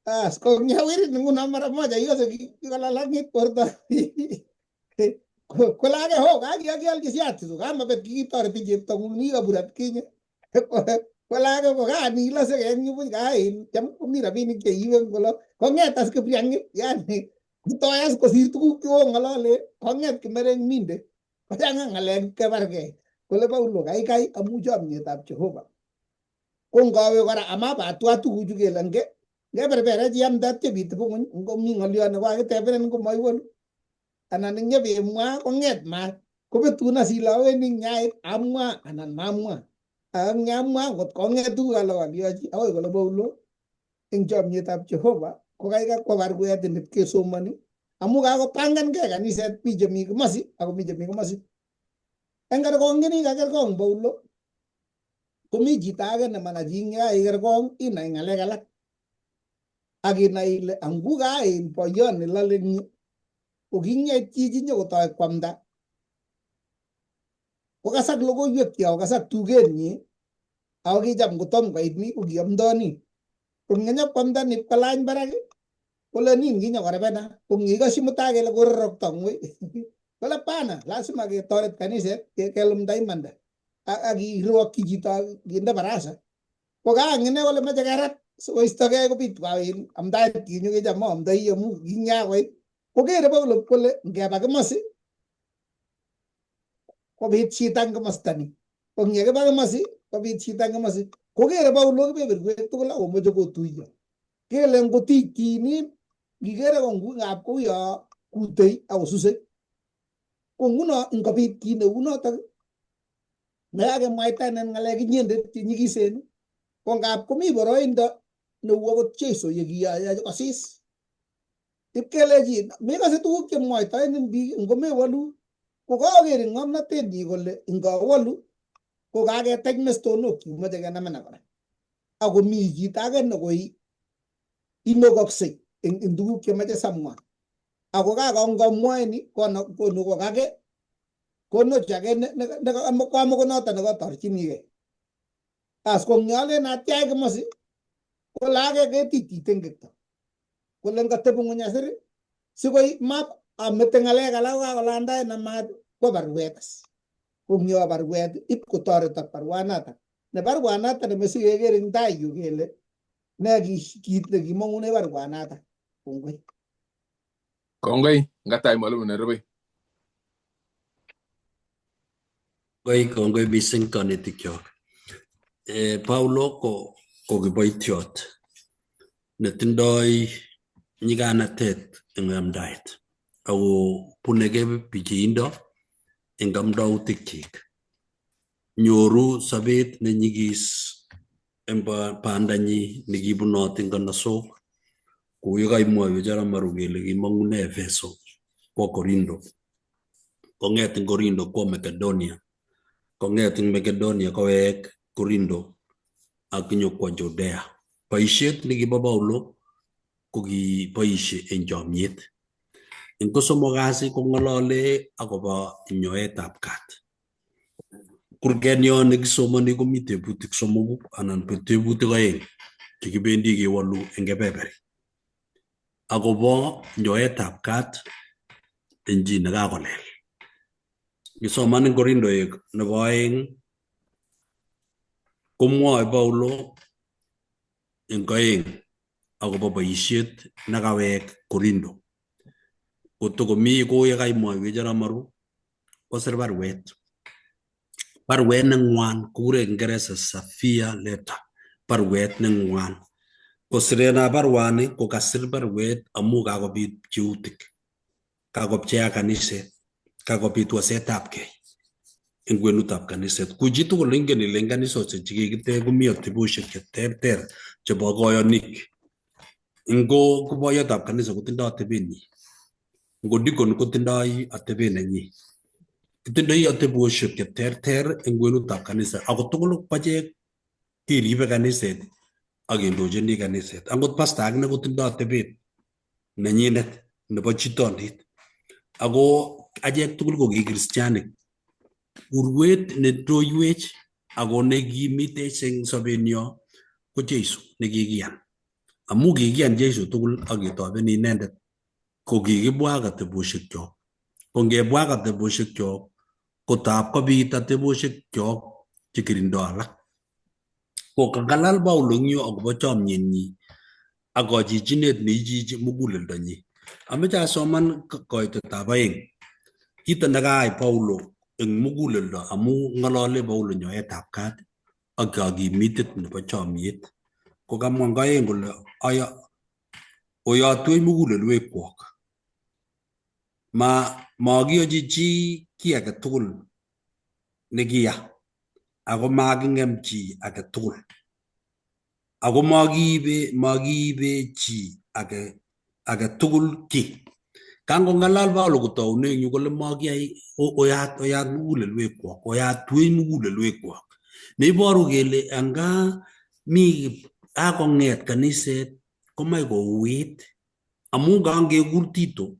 As ko nyawirit nguno mara moja ikose kikolalang'it borto. Kole ake ho kakialchi siati kamabet kikitoreti cheptong'ung nikabur atkinye. Kole ake ko kani ilose eng yu buch kain cham komi rabinik cheibe kolo kong'et as kipriang'it yani kotoi as kosir tuguk chekong'olole kong'et kimereng minde kochang'a ng'alek kebargei kole Paulo kaikai amu chomyetab Jehova. Ko ngawe kora amabatwa tuguchu kele nge ngeberberech iamde atya ng'ony ngomi ng'olyo nekokakitebenen komaiwolu anan nyebemwa kong'et maat kobetun as ile awendi nyait amwa anan mamwa ak nyamwa ngot kong'et tuguk alak aliochi akoi kole Paulo eng chomyetab Jehova ko kaikai kwo barwet init kesomoni amu kakopangankei kaniset mi chemi komosi ako mi chemi komosi. Eng kerkong kakerkong Paulo komi chito age nemana chi kaikerkong inai ng'alek alak ak inai ile angu kain boyot nelole eng yu ko king'et chichi nyokotoi kwamda kokasak logoiwek kokasak tugenyi ako kicham kotom koit ni ko kiamdoni ko ngenyokwamda ni kolany barak kole nin kinyokorebena ko ngikoshi mutai kele kororokto ngwei kole pana lazima ketoret kaniset kelumda imanda ak kirwokyi chito kinde barasa ko kaang ine kole meche kerat sikoistogei kobit in amdaet kinyo kicham moamdoi amu kinyakoit kokere Paulo kole ngeba komosi kobit shida eng komosta ni ko ngekiba komosi kobit shida eng komosi kokere Paulo kebeberwek tugul akomoche kotuiyo kele ngotikyini ngikere ko ngap kouyo kutei akosusei Ko nguno ngobit kit neu notok nekakemwaitanen ng'alek inyendet chenyikisen ko ngap komi boroindo neu akot Jesu yekiyoe kosis. Ipkelechin mekose tuguk chemwoitoenin biik ngomewolu ko kaker eng ng'omnotenyi kole ngawolu ko kaketech mestonok moche kenamena kora. Ako mi kit age nekoi inokoksei eng tuguk chemoche samwa. Ako kakongomwoeni konu kokake konoch age kamoko noto nekotorchinigei. As ko ngyolen atyai komosi kole age ketitite ngekto. Kole ngatebi ng'weny asir sikoi map amete ng'alek alak kokakolandaen amat kwo baruet as. Ko ngyo baruet ip kotoretok baruanatak. Ne baruanatak nemesikeker eng tai yu kele ne kit nekimong'une baruanatak. Kongoi. Kongoi, ngatai mwalimu nerubei. Kongoi, kongoi mising konetikyok. Paulo ko kiboitiot netindoi nyiganatet eng amdaet ako buneke pichiindo eng amdautikyik. Nyoru sobet nenyigis eng bandanyi nekibunot eng kanasok kou yekaimwaiwech arap Maru kele kimong'une Efeso kwo Korindo, kong'et eng Korindo kwo Makedonia, kong'et eng Makedonia kowek Korindo ak nyokwo Judea. Boisiet nekibo Paulo ko kiboisie eng chomyet. Eng kosomok kasi kong'olole akobo nyoetab kat. Kurgenyo nekisomoni komi tebutik somoku anan tebutik oeng chekibendi kewolu eng kebeberi akobo nyoetab kat eng chi nekakolel. Ngisoman eng Korindoek nebo oeng komwoe Paulo eng oeng akobo boisiet nekawek Korindo. Kotokomi kou yekaimwaiwech arap Maru kosir baruet. Baruet neng'wan kikure Kiingereza severe letter. Baruet neng'wan. Kosirenab baruani ko kasir baruet amu kakobit pcheutik, kakopcheak kaniset, kakobit wasetabgei eng kwenutab kaniset. Ku chitugul ingen ile eng kanisosiek chekikitech komi atebosiek cheterter chebo koyonik. Ngo ko boiyotab kanisa kotindoi atebenyi, ngo deacon kotindoi atebet nenyi. Kitindoi atebosiek cheterter eng kwenutab kanisa ako tugul ko achek keribe kaniset ak kendochini kaniset. Angot pastor akine kotindoi atebet nenyinet nebo chitondit. Ako achek tugul ko ki kristianik. Urwet netoiwech ako nekimitech eng sobenyo ko Jesu nekikiyan. Amu kikiyan Jesu tugul ak ketoben inendet ko kikibwak atebosiekchok. Ko ngebwak atebosiekchok ko taap kobit atebosiekchok chekirindo alak. Ko kangalal Paulo eng yu akobo chomyenyi ak kachichinet neichichi muguleldonyi. Ameche asoman koitetab oeng. Kito nekayai Paulo eng muguleldo amu ng'olole Paulo nyoetab kat ak kakimitet nebo chomyet. Ko kamwa eng oeng kole oyotwech mugulelwekwok. Ma makiyochi chi kiy age tugul nekiya ako making'em chi age tugul. Ako makiibe chi age tugul kiy. Kangong'alal Paulo kotoune eng yu kole makiyai oyat oyat mugulelwekwok, oyatwech mugulelwekwok. Neiboru kele anga mi kakong'et kaniset komach kouit amu kangekur Tito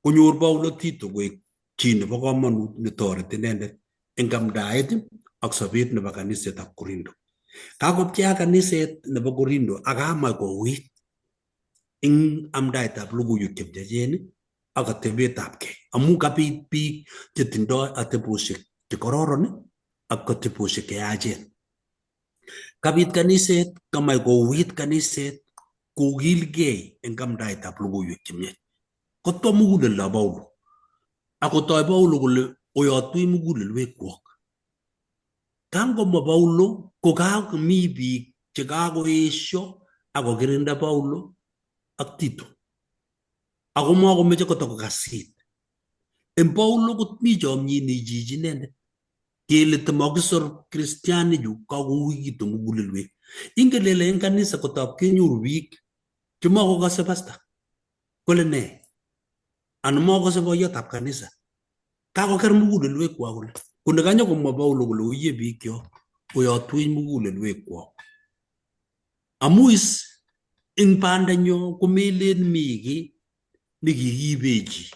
konyor Paulo Tito koek chi nebo komonut netoreti inendet eng amdaet ak sobet nebo kanisetab Korindo. Kakopcheak kaniset nebo Korindo ak kamach kouit eng amdaetab logoiwek chemyachen ak atebetab kei amu kabit biik chetindoi atebosiek chekororon ak atebosiek cheyachen. Kabit kaniset, kamach kouit kaniset kokilgei eng amdaetab logoiwek chemiach. Kotwa muguleldab Paulo akotoi Paulo kole oyotwech mugulelwekwok. Kangomwa Paulo ko kakomi biik chekakoesio akokirinda Paulo ak Tito. Ako makomeche kotokokasit. En Paulo komi chomyet neichichi inendet. Kele tamakisor kristianichu kakouikitu mugulelwek. Ingen ile en kanisa kotab kenyoru biik chemakokase pastor. Kole nee? Anan makokase boiyotab kanisa. Kakoker mugulelwekwak kole. Kone kanyokomwa Paulo kole oiye biikyok oyotwech mugulelwekwok. Amu is eng bandanyo komelen mi kiy nekikiibe chi.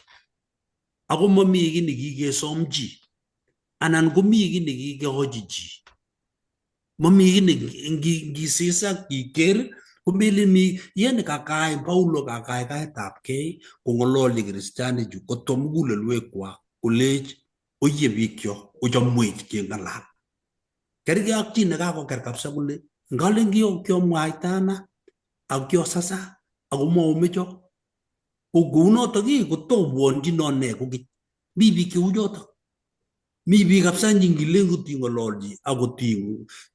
Ako mami kiy nekikesom chi. Anan komi kiy nekikekochi chi. Mami kiy ne ngisis ak iker komelen mi yani kakai Paulo kakaikaetabkei kong'ololi kristianichu kotwa mugulelwekwak kolech oiye biikyok ochomwech keng'alal. Kerkei ak chi nekakoker kabisa kole ngalen kiomwaitana ak kiosasa ako maomecho ko kounotok ii kotobwonchino nee kokeny. Mi biik cheu chotok. Mi biik kabisa ngilen koting'ololchi akot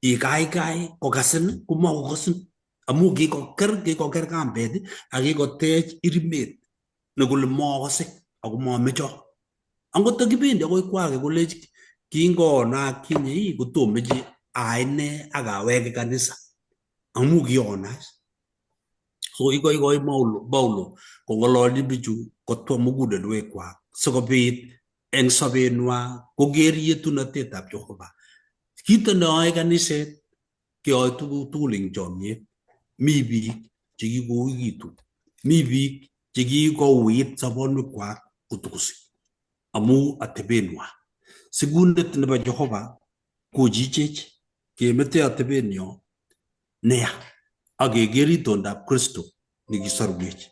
ikaikai kokasin komakokasin amu kikoker kambet ak kikotech irimet nekole maakase ako mamecho. Angot takibendi akoi kwake kolech kingoona akinye ii kotomeche aine ak aweke kanisa amu kiona. So ikoikoi Paulo kong'ololchi bichu kotwa mugulelwekwak sikobit eng sobenwa koker yetunotetab Jehova. Kito neyoe kaniset keyoe tuguk tugul eng chomyet. Mi biik chekikouikitu, mi biik chekikouit sobonwekwak kotokosi amu atebenwa. Sikunet nebo Jehova kochichech kemete atebenyo neya ak keker itondab Kristo nekisorwech.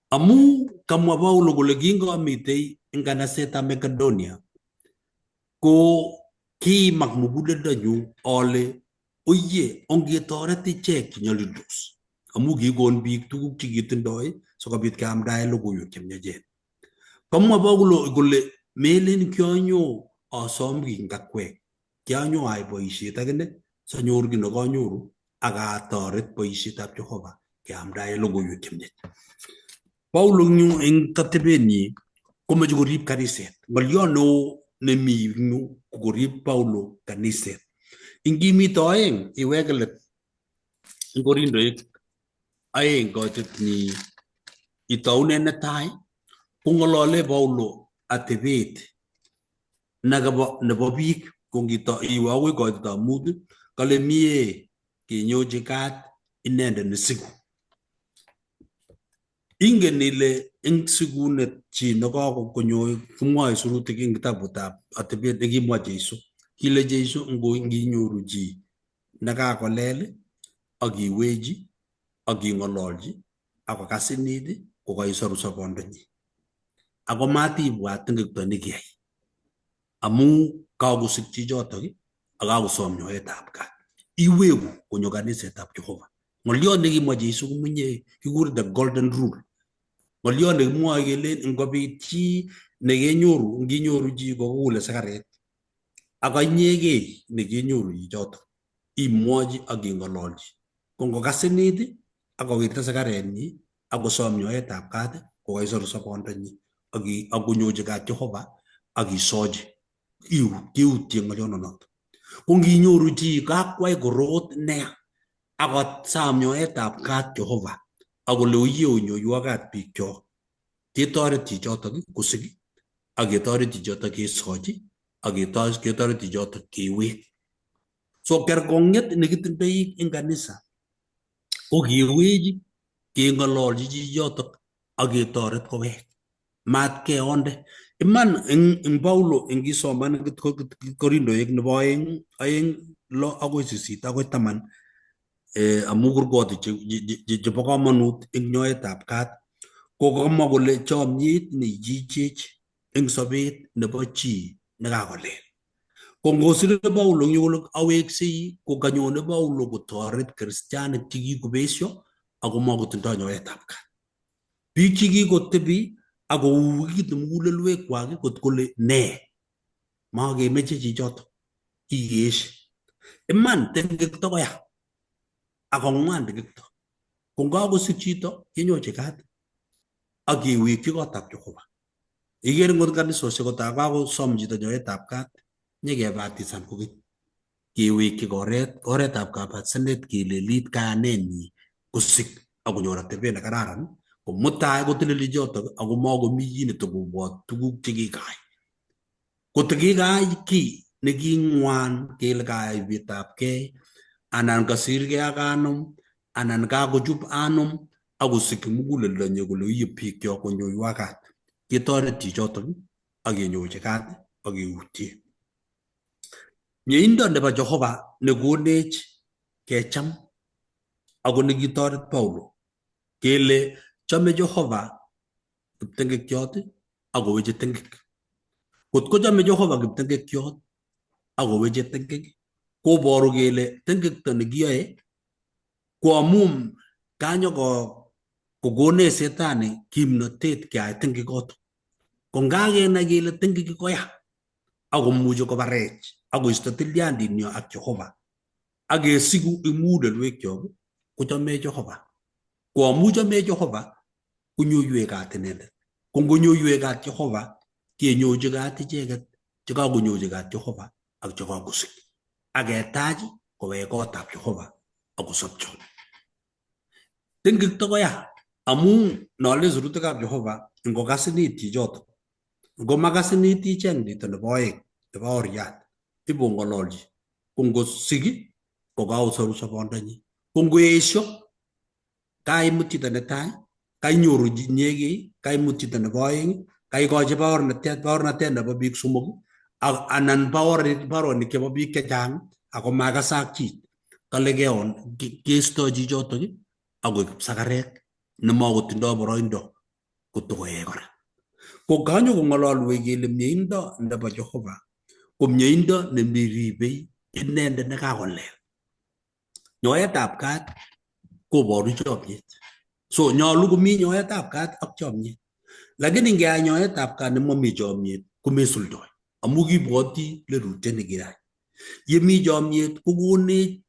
Amu kamwa Paulo kole kingamitei eng kanasetab Makedonia ko kiimak muguleldonyu ale oye ongetoret ichek chenyolildos amu kikon biik tuguk chekitindoi sikobit keamdae logoiwek chemiachen. Kamwa Paulo kole melen kianyo asom kiy ngakwek, kianyo ayai boisiet akine sanyor kiy nekanyoru ak atoret boisietab Jehova keamdae logoiwek chemiach. Paulo eng yu eng atebenyi komoche korib kaniset. Ng'olyo neo nemi eng yu ko korib Paulo kaniset. Ingimite oeng iweke let eng Korindoik aeng koitetnyi itounet netai kong'olole Paulo atebet nekabo nebo biik ko ngito iwe akoi koitetab mut kale mie kenyochi kat inendet nesiku. Ingen ile eng sikunet chi nekakonyo kimwoe sirutik eng kitabutab atebet nekimwa Jesu. Kile Jesu nginyoru chi nekakolel ak iwechi ak ing'ololchi ak kokasinit ko kaisoru sobondonyi. Ako matibwat tingekto nekiyai amu kakosik chichotok ak kakosom nyoetab kat. Iweku konyo kanisetab Jehova. Ng'oliot nekimwa Jesu komunye kikure the golden rule. Ng'oliot nekimwoe kelen ngobit chi nekenyoru nginyoru chi kokule sikaret ak inyegei nekenyoru chichotok imwochi ak ing'ololchi. Ko ngokasinit ak kowirta sikaretnyi ak kosom nyoetab kat ko kaisoru sobondonyi ak konyochi kat Jehova ak isochi. Kiutye ng'oliononoto. Ko nginyoru chi kakwai korot neya ak kosam nyoetab kat Jehova ak kole oye onyoiwo kat biikchok ketoret chichotok kosik ak ketoret chichotok kesochi ak ketoret chichotok kewek. So kerkong'et nekitindoi eng kanisa ko kewech keng'ololchi chichotok ak ketoret kowek. Mat keonde. Iman eng Paulo ngisoman Korindoik nebo aeng lo akoi sisit akoi taman amu kurgotik chebo komonut eng nyoetab kat ko kamwa kole chomyet neichichech eng sobet nebo chi nekakolel. Ko ngosire Paulo eng yu kole aweksei ko kanyone Paulo kotoret kristianik chekikobesio ako makotindoi nyoetab kat. Biik chekikotebi ak kouikitu mugulelwekwak kot kole nee makemeche chichotok kikeeshe. Iman tengekto koya ak kong'wan tengekto. Ko ngakosik chito kenyochi kat ak kewekchi kotab Jehova. Ikere ngot kanisosiek kotaa kakosom chito nyoetab kat, nyekebatisan kokeny. Kewekyi oret, oretab kabatisanet kelelit kayanenyi kosik akonyor atebet nekararan, ko mutai kotilili chotok ako makomi chi netokobwot tuguk chekikayai. Kotikikayai kiy neking'wan kele kaibetabkei anan kasirgei ak anom anan kakochup anom akosikyi muguleldonyi kole iye bikyok konyoiwa kat. Ketoret chichotok ak kenyochi kat ak keutye. Mieindo nebo Jehova nekonech kecham ako nekitoret Paulo kele chome Jehova kiptengekyot akoweche tengek. Kot kochome Jehova kiptengekyot akoweche tengek, koboru kele tengekto nekiyoe ko amu kanyo kokonech setani kimnotet keai tengekoto. Ko ngakenai kele tengek koya akomuchi kobarech akoisto tilyandinyo ak Jehova ak kesiku eng mugulelwekyok kochomech Jehova. Ko amu chomech Jehova konyoiwech kat inendet. Ko ngonyoiwech kat Jehova kenyochi kat icheket chekakonyochi kat Jehova ak chekakosik. Ak ketach kowek kotab Jehova akosopcho. Tengekto koya amu nolen sirutikab Jehova ngokasinit chichoto ngomakasinit icheng chito nebo oeng nebo oriat ibong'ololchi ko ngosik kokakosoru sobondonyi ko ngoesio kaimut chito netai kainyoru inyegei kaimut chito nebo oeng kaikochi baornatet baornatet nebo biik somok ak anan baornik chebo biik chechang ako makasak chi kale keon keisto chichotok akoek kipsakarek nemakotindoi boroindo kotokoyai kora. Ko kanyo kong'ololwech kele mieindo nebo Jehova ko mieindo nemiribei inendet nekakolel. Nyoetab kat koboru chomyet. So nyolu komi nyoetab kat ak chomyet. Lakini ngeai nyoetab kat nemomi chomyet komesuldoi amu kibwoti lelutiet nekiyai. Yemi chomyet kokonech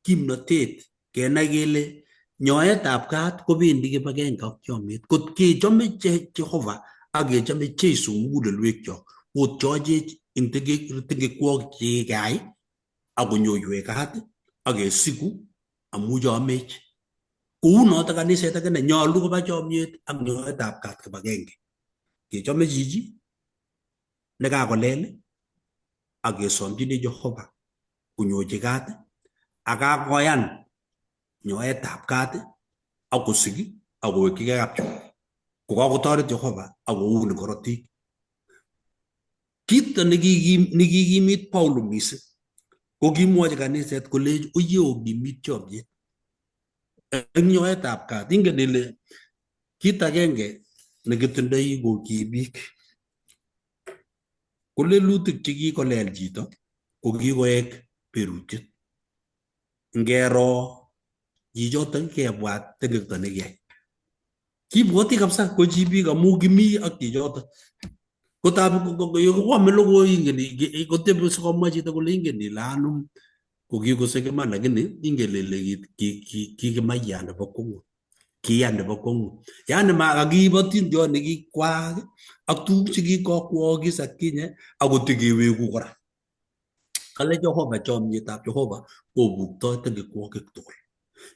kimnotet kenai kele nyoetab kat kobendi kibagenge ak chomyet. Kot kechome Jehova ak kechome Jesu mugulelwekyok kotyochech eng tengekwok chekikeyai ak konyoiwech kat ak kesiku amu chomech. Kou notok kaniset akine nyolu koba chomyet ak nyoetab kat kibagenge. Kechome chichi nekakolel ak kesomchini Jehova konyochi kat ak kakoyan nyoetab kat akosik akowekchigei kap Jehova. Kokakotoret Jehova akoun korotik. Kito nekikimit Paulo mising ko kimwochi kaniset kolech oye okimit chomyet eng nyoetab kat. Ingen ile kit agenge nekitindoi ko ki biik ko lelutik chekikolel chito ko kikoek berutiet. Ngero chichotok kebwat tengekto nekiyai. Kibwoti kabisa ko chi biik amu kimi ak chichotok. Kotab kwame logoi ingen kotebi sikomwa chito kole ingen ile anum ko kikosek iman lakini ingen ile kikimaiyan nebo kwongut. Kiya nebo kwongut. Yani makakiib atindiot nekikwaak ak tuguk chekikokwokis atkinye akotekeweku kora. Kale Jehova chomyetab Jehova kobuktoi tengekwokik tugul.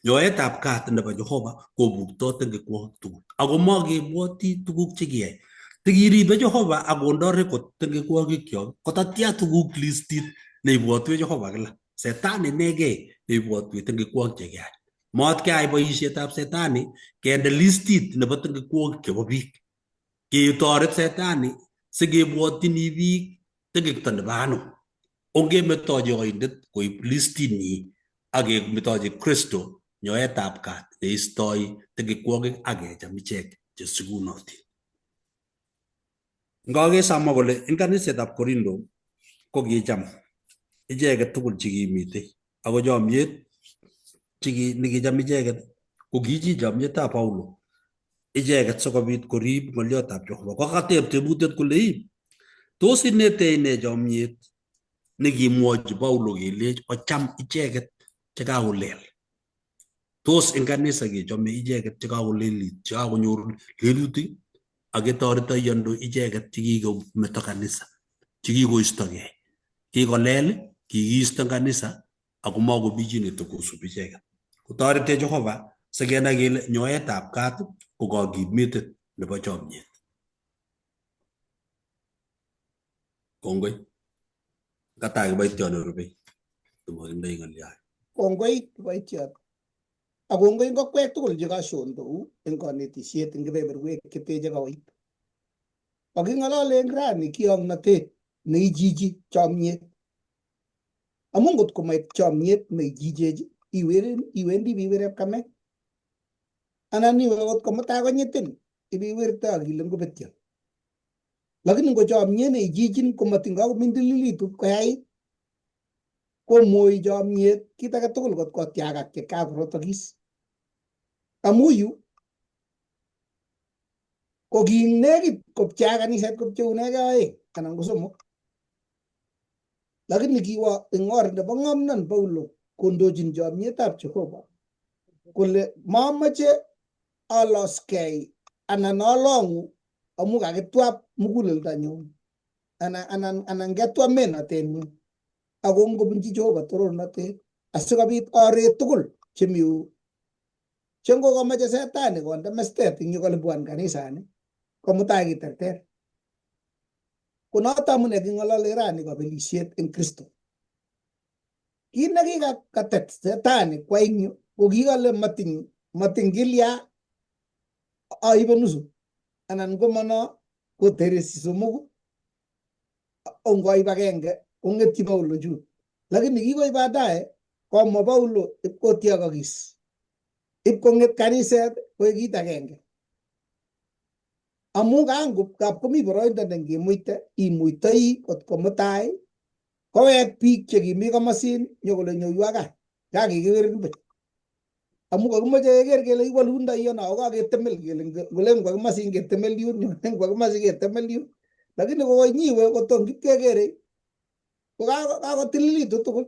Nyoetab kat nebo Jehova kobuktoi tengekwokik tugul. Ako makebwoti tuguk chekiyai. Tikiribe Jehova akondo record tengekwokikyok kotatia tuguk listit neibwotwech Jehova kila. Setani inegei neibwotwech tengekwokik chekiyai. Mat keyai boisietab setani kende listit nebo tengekwokik chebo biik. Ketoret setani sikebwotyini biik tengekto nebo ano. Ongemetochi oindet koib listinyi ak kemetochi Kristo nyoetab kat neistoi tengekwokik ak kecham ichek chesikunotin. Ngakes amwa kole eng kanisetab Korindo ko kicham icheket tugul chekimitei ako chomyet nekicham icheket ko kichi chomyetab Paulo icheket sikobit korib ng'olyotab Jehova. Ko kateb tebutiet kole ii tos inetech nee chomyet nekimwochi Paulo kelech ocham icheket chekakolel. Tos eng kanisa kechome icheket chekakolelit chekakonyor lelutik Ak ketoretoi ano icheket chekikometo kanisa, chekikoistokei, kikolel, kikiisto eng kanisa ako makomi chi netokosubi icheket. Kotoretech Jehova sikenai kele nyoetab kat ko kakimitet nebo chomyet. Kongoi. Katai kiboitiot nerubei. Komakindoi ng'olyo age. Kongoi kiboitiot. Ak kongoi ngokwek tugul chekashondou eng konetisiet eng kebeberwek cheteche koit. Kaking'olole eng rani kiongnotet neichichi chomyet. Amu ngot komoik chomyet neichichech iwendi ibiwir kamet. Anan iwe akot komutai konyitin ibiwirte ak ile ngobetyo. Lakini ngo chomyet neichichin komating'o komindililitu koyait komoi chomyet kit age tugul kot kotiakak chekakorotokis. Amu yu ko kinekit kopchea kaniset kopcheunegei oeng anan ko somok. Lakini kiwo eng or nebo ng'omnon Paulo kondochin chomyetab Jehova kole mamoche aloskei anan along'u amu kakitwap muguleldanyun anan ketwap menotenyun ako ngobunchi Jehova torornotet asikobit oret tugul chemi che ngokomoche setani konde mestet eng yu kolipuan kanisani komutai kiterter. Ko noto amune king'olole rani kabelisiet eng Kristo. Kit nekikatet setani kwa eng yu ko kikale mating kilya aibe nusu anan komono ko teresi somoku ongoib agenge kong'etyi Paulo chun. Lakini kikoi baadaye komwa Paulo ipkotiokokis ipkong'et kaniset koik kit agenge. Amu kap komi boroindo ne ngimuite imuitoi kot komutai kowek biik chekimi komosin nyokole nyoiwa gaa kakikiwirin buch. Amu kakimoche keker kele iwolundoi ano ako kaketemel kele ngolen kwo komosin ketemel yun ngolen kwo komosin ketemel yun. Lakini kokonyiwe kotom kipkekere ko kakotililitu tugul.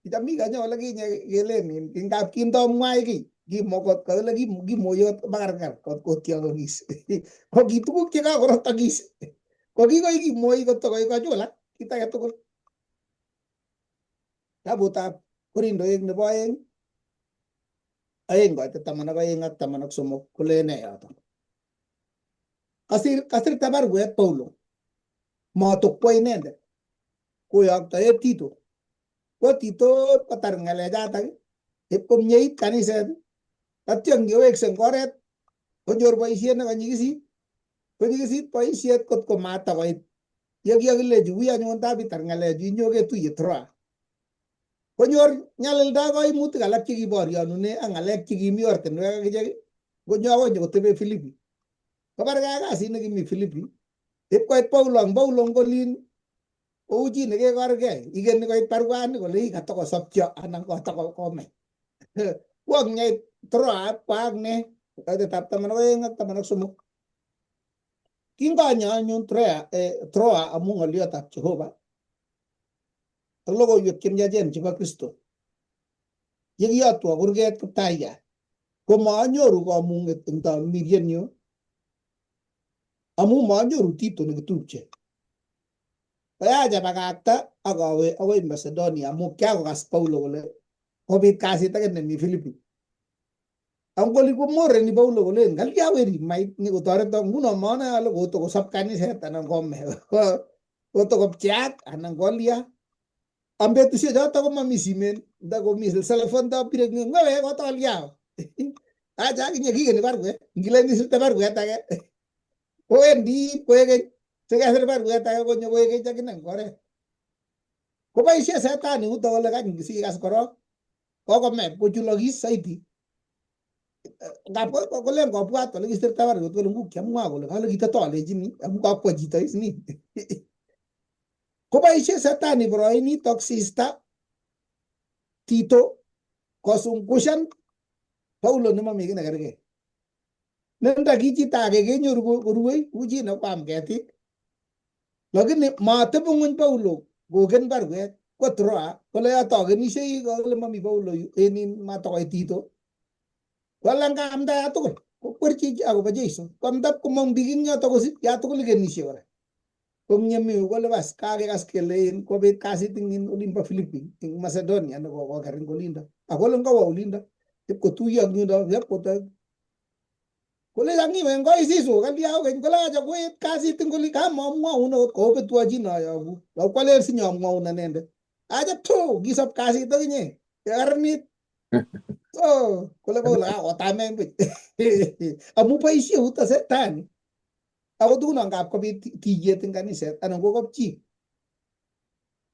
Kicham konye ole kinye kelen kingap kindo mwai kiy kimokot kakile kimoyot makarkar kot kotyokokis. Ko ki tuguk chekakorotokis. Ko kikoi kimoi kotokoi kochulak kit age tugul. Kitabutab Korindoek nebo oeng 2 koitet 12 ak 13 kole nee yoton. Kasirta baruet Paulo matokwo inendet koyoktoe Tito. Ko Tito kotar ng'alechatak ipkomyeit kaniset tatyo ngewekse eng oret konyor boisiet nekanyikisit konyikisit boisiet kot komatakoit yekiakilechi ui anyun tabitar ng'alechu inyo ketuiye Troa. Konyor nyalilda kaimutik alak chekiborionune ak ng'alek chekimi ortinwek akichek konyo akoi nyokotebe Filipi. Kobargei ak kasit nekimi Filipi ipkoit Paulo ang Paulo ngolin kou chi nekekorgei ikeni koit baruani kole ii katokosopcho anan kotokome. Kwok nyait Troa kwaak ne koitetab 12 ak 13. Kingonyo anyun Troa amu ng'oliotab Jehova ak logoiwek chemyachen chebo Kristo. Yekiyotwo kurget Kiptayat komaanyoru kamung'et eng tamiryenyu amu maanyoru Tito nekitupche. Koyach abakakta ak awe akoi Macedonia amu kiakokas Paulo kole kobit kasit age nemi Filipi. Angoli komoreni Paulo kolen kalya weri mait nyokotoreton nguno monoe ale kotokosop kaniset anan kome kotokopcheak anan kolya. Am betusiek choto komami simet ndakomi cellphone ndapire ngwewe kotokolya. Acha akinye kikeni baruet ngilen isirte baruet age kowendi koekeny sikesir baruet age konyo koekeny akine eng oret. Koboisie setani yuto kole kany sikas korok kokome kochulokis saiti. Ngap kolen kobwat kole kisirta baruet kole ngu kiamwa kole kale kitotolenchini amu kakwo chito is ni. Koboisie setani boroinitok sista Tito kosungushan Paulo nemami kiy nekerkei. Nenda ki chito age kenyoru korue kou chi nekwam ketik. Lakini mateb ng'weny Paulo koken baruet kwo Troa kole atokenishei kole mami Paulo yu en matakoit Tito. Koalen kaamda tugul. Kokwer chichi akobo Jesu. Kwamdap komong biik ing yoto kosip ya tugul kenishe kora. Kong'yemi kole bas kakekas kele in kobit kasit ing in olimbo Philippi ing Macedonia ne kokoker ing olindo. Akole ngowo olindo ipkotuiyo ak yundo ipkotoi kole changiwe ngoisisu kalya keny kole acha koet kasit ing oli kamamwaun akot kobetwochin ayoku kwalen sinyomwoun anendet acha to kisop kasit akinye kakaranit. So kole Paulo kakotamen buch amu boisie uto setani ako tuguno ngap kobit tiyet eng kaniset anan ko kapchi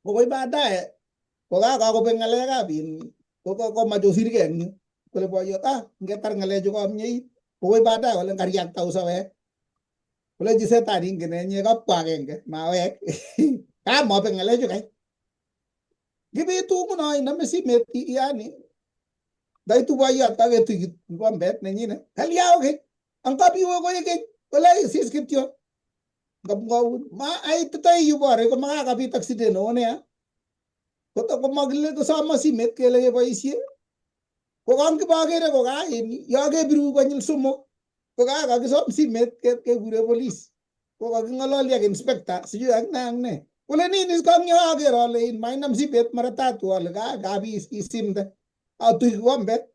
kokoi baadaye kokakobek ng'alekab in komach osirgei eng yu kole boyot ngetar ng'alechu komyeit kokoi baadaye kole ngariakta usawek kolechi setani ingen enye kapwa agenge mawek kamobek ng'alechu kai kibitu nguno inome simet yani ndaitu boyot kaketui kikombet nenyine kalya okeny angabiwe koek keny kole sis kityo ngamwaun ma aititoi yu bore komakakabit accident neo nea koto komakile kosomo simet kele keboisie ko kangibakere kokain yo kebiru konyil somok kokakakisom simet kekure polis kokaking'ololi ak inspector sijui ak ne ak ne kole nini kongyo aker ale in mainam simet mara tatu ale kabi isimde atui kikombet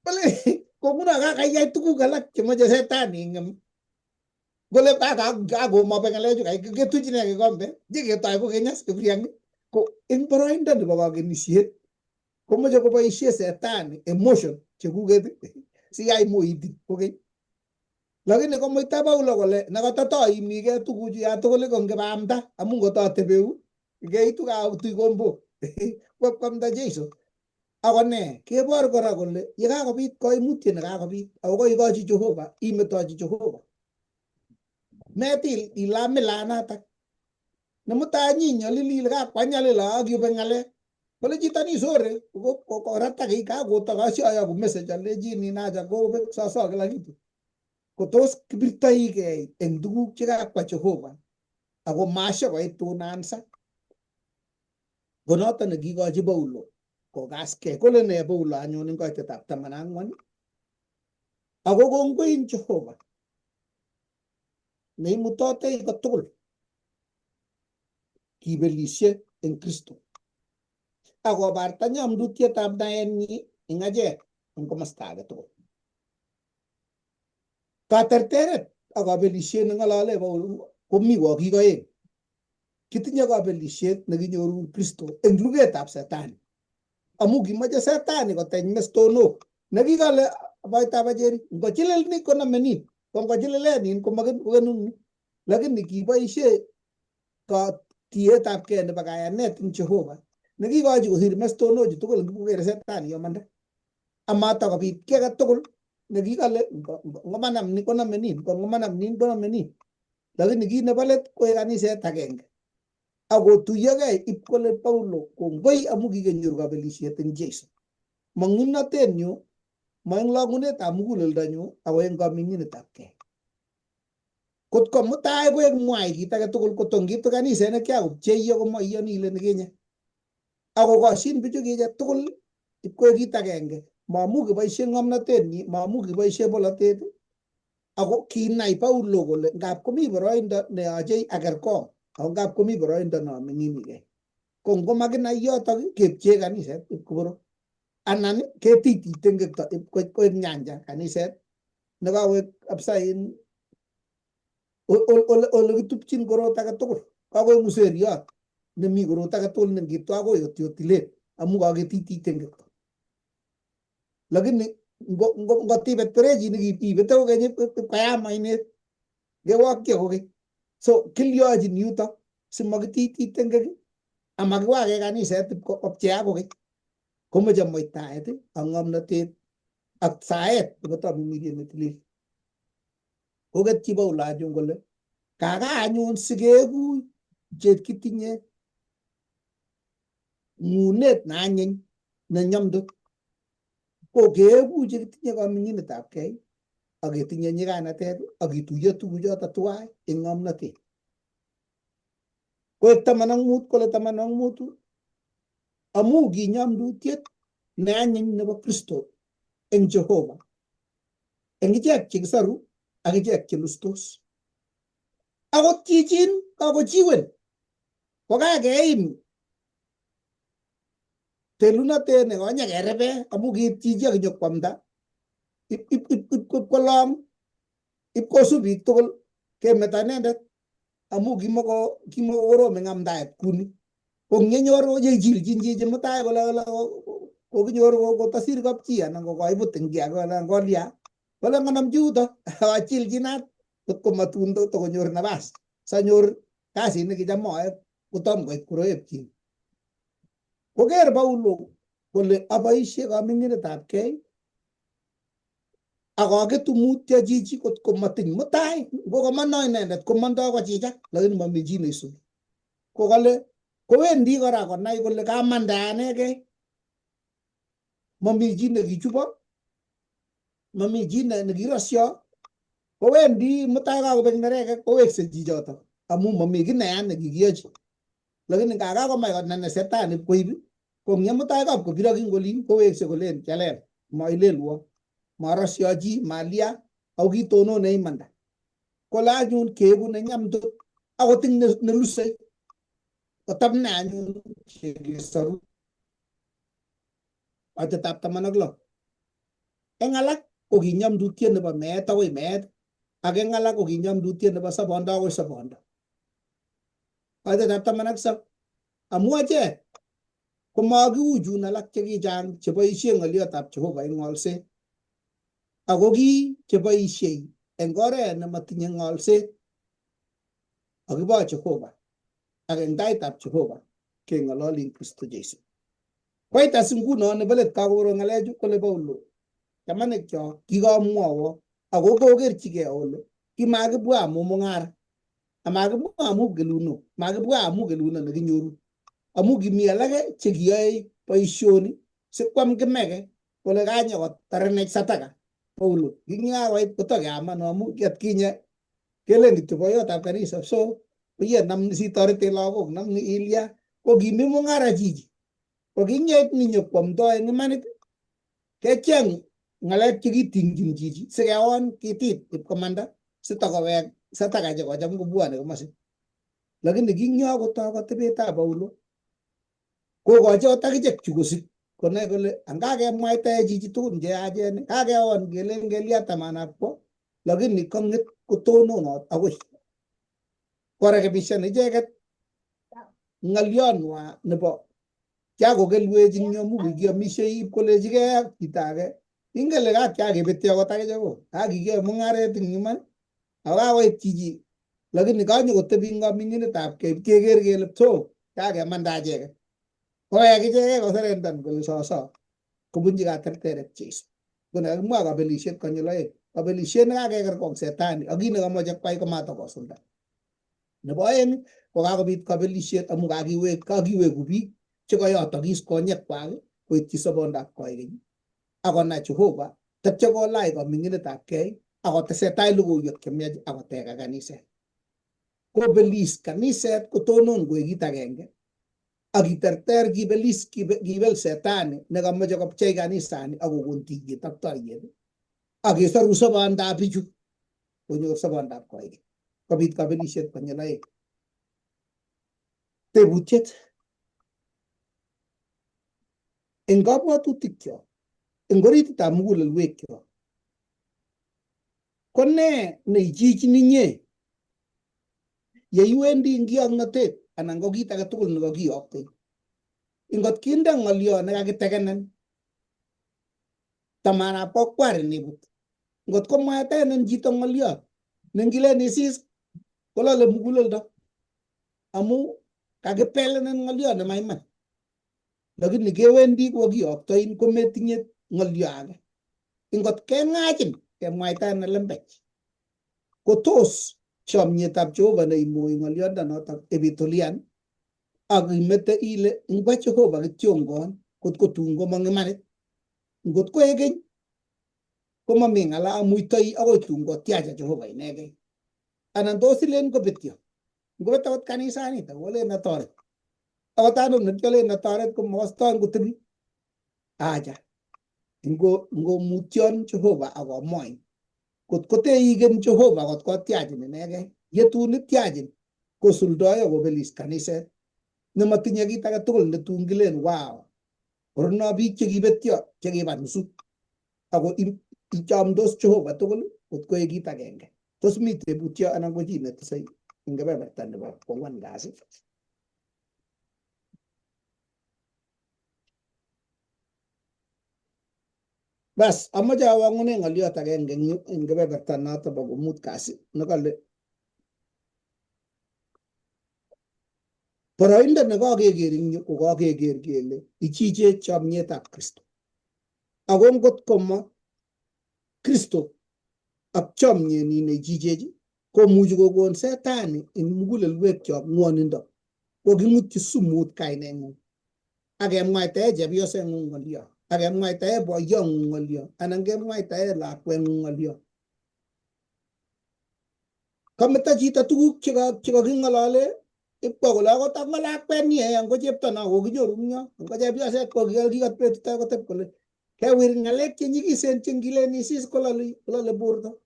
kole ko nguno kakayai tuguk alak chemoche setani ngem kole kakomobe ng'alechu kai ketuchine kikombet nyeketoi kokeny as kipryang ko eng boroindo nebo kakenisiet komoche koboisie setani emotion chekuket siyai moitin kokeny lakini komuita Paulo kole nekatatoimike tuguchu ya tugul ko ngibaamda amu ngotatebeu keitu kakotui kombok kwamda Jesu ako ne kebor kora kole yekakobit koimutiet nekakobit ako koikochi Jehova imetochi Jehova metil ilamilanatak nemutai nyinyolili ile kakwanyalil ak yube ng'alek kole chito ni sore koratak kakotok asiayoku message alechin acha kobek soso kila kitu ko tos kibirtoigei eng tuguk chekakwa Jehova ako masha koit tun answer ko noton nekikochi Paulo kokaskei kole ne Paulo anyun eng koitetab 14 ako kongoi en Jehova neimutotei kotugul kibelisie eng Kristo akobarta nyomdutietab naenyi eng achek eng komosta age tugul. Katerteret ak kabelisiet neng'olole Paulo komi wokik oeng. Kitinye kabelisiet nekinyoru eng Kristo eng lugetab setani. Amu kimoche setani koteny mestonok nekikole boitab Acheri ngochilil ni konome nin ko ngochililen nin komakenun ni lakini kiboisie tietabkei nebo kayanet eng Jehova nekikochi kosir mestonochu tugul ngikokere setani yomanda amatakobit kiy age tugul nekikole ngomanam ni konome nin ko ngomanam nin konome nin lakini kit nebo let koek kaniset agenge akotuyokei ip kole Paulo kongoi amu kikenyor kabelisiet eng Jesu ma ng'omnotenyu ma eng long'unetab muguleldonyu ako eng kaming'inetab kei kot ko mutai koek mwai kit age tugul koto ngiitu kaniset nekiakopcheiyo komaiyoni ile nikinye akokoshin bichu kiche tugul ipkoek kit agenge maamu kiboisie ng'omnotet nyi maamu kiboisie bolotet ako kinai Paulo kole ngap komi boroindo neyochei akerkong ako ngap komi boroindo neaming'inigei ko ngomakinai yotok kepchee kaniset ipkoborok anan ketitite ngekto ipkoek nyanja kaniset nekawek kabisa in ole kitupchin korot age tugul kakoek museriot nemi korot age tugul nengitu akoi otiotilet amu kaketitite ngekto lakini ngotibet perejit ibete kokeny ipkoyam ainet kewokyi kokeny so kilyochin yutok simakititite ngek amakiwake kaniset ipkopcheak kokeny komoche muitaet ak ng'omnotet ak saet nebo tamirmiriet netilil koketyi Paulo anyun kole kaka anyun sikeku chekitinye ng'unet neanyiny nenyomdot ko keeku chekitinye kaming'inetab kei ak ketinye nyiganatet ak kituiyo tuguchoto tuwai eng ng'omnotet koek 15 kole 15 amu kinyomdutiet neanyiny nebo Kristo eng Jehova Eng ichek chekisoru ak ichek chelustos. Akot chichin kakochiwen kokakeim telunotet nekonyekerebe amu kiit chichi ak inyokwamda ipkolong ipkosup biik tugul kemeto inendet amu kimokokorom eng amdaet kuni. Ko ngyenyor yeichilchin chichi mutai kole kole kokinyor kotasir kapchi anan kokoibut eng kiy age anan kolya kole ngonam chiuto achilchinat kotko matun tokonyor nafas sanyor kasit nekicham aae kotom koit koroepchin. Koker Paulo kole aboisie kaming'inetab kei ak aketu mutyo chichi kotko matiny mutai ngokamano inendet komondoi kochichak lakini mami chi neisubi. Ko kale kowendi kora konai kole kamanda anegei mami chi nekichubo mami chi nekirosyo kowendi mutai kakobek nerekek kowekse chichotok amu mami kiy neya nekikiyochi. Lakini nga kakomach konene setani koib ko ngye mutai kap kobirok ing olin kowekse kolen chalel mailelwo marosyo chi malia au kitonone imanda. Kole anyun keeku nenyamdot akot ing nelusei kotam ne anyun chekesoru Koitetab 16. Eng alak ko kinyamdutiet nebo meet akoi meet ak eng alak ko kinyamdutiet nebo sobondo akoi sobondo. Koitetab 19. Amu achek komakiuchun alak chekichang cheboisie ng'oliotab Jehova eng ng'olset. Ako ki cheboisiei eng oret nematinye ng'olset akibo Jehova ak eng taitab Jehova keng'ololi eng Kristo Jesu. Koit as nguno nebo let kakoro ng'alechu kole Paulo chamanikcho kikamwowo ako kokerchigei ole kimakibwa amu mung'ara amakibwa amu keluno makibwa amu keluno nekinyoru amu kimi alake chekiyoe boisioni sikwam kimeke kole kanye kotarenech sataka Paulo kingakoit kotokeamano amu atkinye kelen kityo boiyotab kanisa so koye nam sitorete lagok nam ilya ko kimi mung'ara chichi ko kinyeit ninyokwomdoi eng imanit kecheng ng'alek chekitingchin chichi sikewon kitit ipkomanda sitokowek sataka chekocham kobwone komosi. Lakini kinyakotok atebetab Paulo kokochi ot akichek chu kosik konai kole anga kemwaitae chichi tugun cheyachen kakewon kelen kelia tamanab kwo lakini kang'et kotononot akoi korekebishan icheket ng'olyonwa nebo kiakokelwech eng yu amu kikiomishei ipkolechigei ak chito age ingen le kakiakebetyo akot akichek ko kakikiyoe mung'aret eng iman ako kakoit chichi lakini kanyokotebi eng kaming'inetab kei keker kele pto kakemanda acheket kowek ichekei koserendan kole soso kobunchi katerteret Jesu. Nguni kakimwa kabelisiet konyil oeng kabelisiet nekakekerkong setani ak kit nekamoche kwai komatakosulda. Nebo oeng ko kakobit kabelisiet amu kakiweku biik chekayotokis konyekwak koityi sobondab koikeny akonai Jehova tatyo kolach kaming'inetab kei akotesetai logoiwek chemiach akoteka kaniset. Kobelis kaniset kotonon koek kit agenge ak kiterter kibelis kibel setani nekamoche kopchei kanisani akokon tiyet ak toiyet ak kesoru sobondab bichu konyor sobondab koikeny. Kobit kabelisiet konyil oeng. Tebutiet eng kabwatutikyok eng orititab mugulelwekyok ko nee neichichini inye yeiwendi eng kiyoknotet anan ko kit age tugul nekakiyokten. Ingot kinde ng'olyo nekakitekenen tamanab kokwar inibut. Ngot komwaitaenen chito ng'olyot nengilen isis kolole muguleldo amu kakipelenen ng'olyot nemaiman. Lakini kewendi kokiyoktoin kometinye ng'olyo age. Ingot keng'achin kemwaitaen lembech kotos chomyetab Jehova neimoi ng'olyondo ibitulian ak imete ile ngwa Jehova kityongon kot kotun komong imanit. Ngot koek keny komami ng'ala amuitoi akoi tun kotiacha Jehova inegei. Anan tos ilen kobetyo. Ngobet akot kanisanito kolen atoret. Akot anum nekiolen atoret komokostoi kotebi. Acha ngomutyon Jehova akomoin Kot koteigen Jehova kot kotyachin inegei, yetun ityachin kosuldoi akobelis kaniset nemotinye kit age tugul netun kilen wow. Orono biik chekibetyo chekiba nusu ako ichomdos Jehova tugul kot koek kit agenge. Tos mi tebutyo anan ko chi netesei eng kebeberta nebo kwangwan kasi? Bas, amoche awang'une ng'oliot agenge eng yu eng kebeberta noto bo komut kasi nekale boroindo nekakeker eng yu ko kakeker kele ichiche chomyetab Kristo. Ako ngot komo Kristo ak chomyenyi neichichech komuchi kokon setani eng mugulelwekyok ng'wonindo kokimutyi sumut kaineng'ung ak kemwaitae chepyoseng'ung ng'olyo ak kemwaitae boyong'ung ng'olyo anan kemwaitae lakweng'ung ng'olyo. Kameto chito tuguk chekaking'olole ipko kole akot ango lakwet ni ango chepto no kokinyoru eng yo ango chepyoset kokikat betut age kotep kole kewir ng'alek chenyikisen che ngilen isis kolole borto.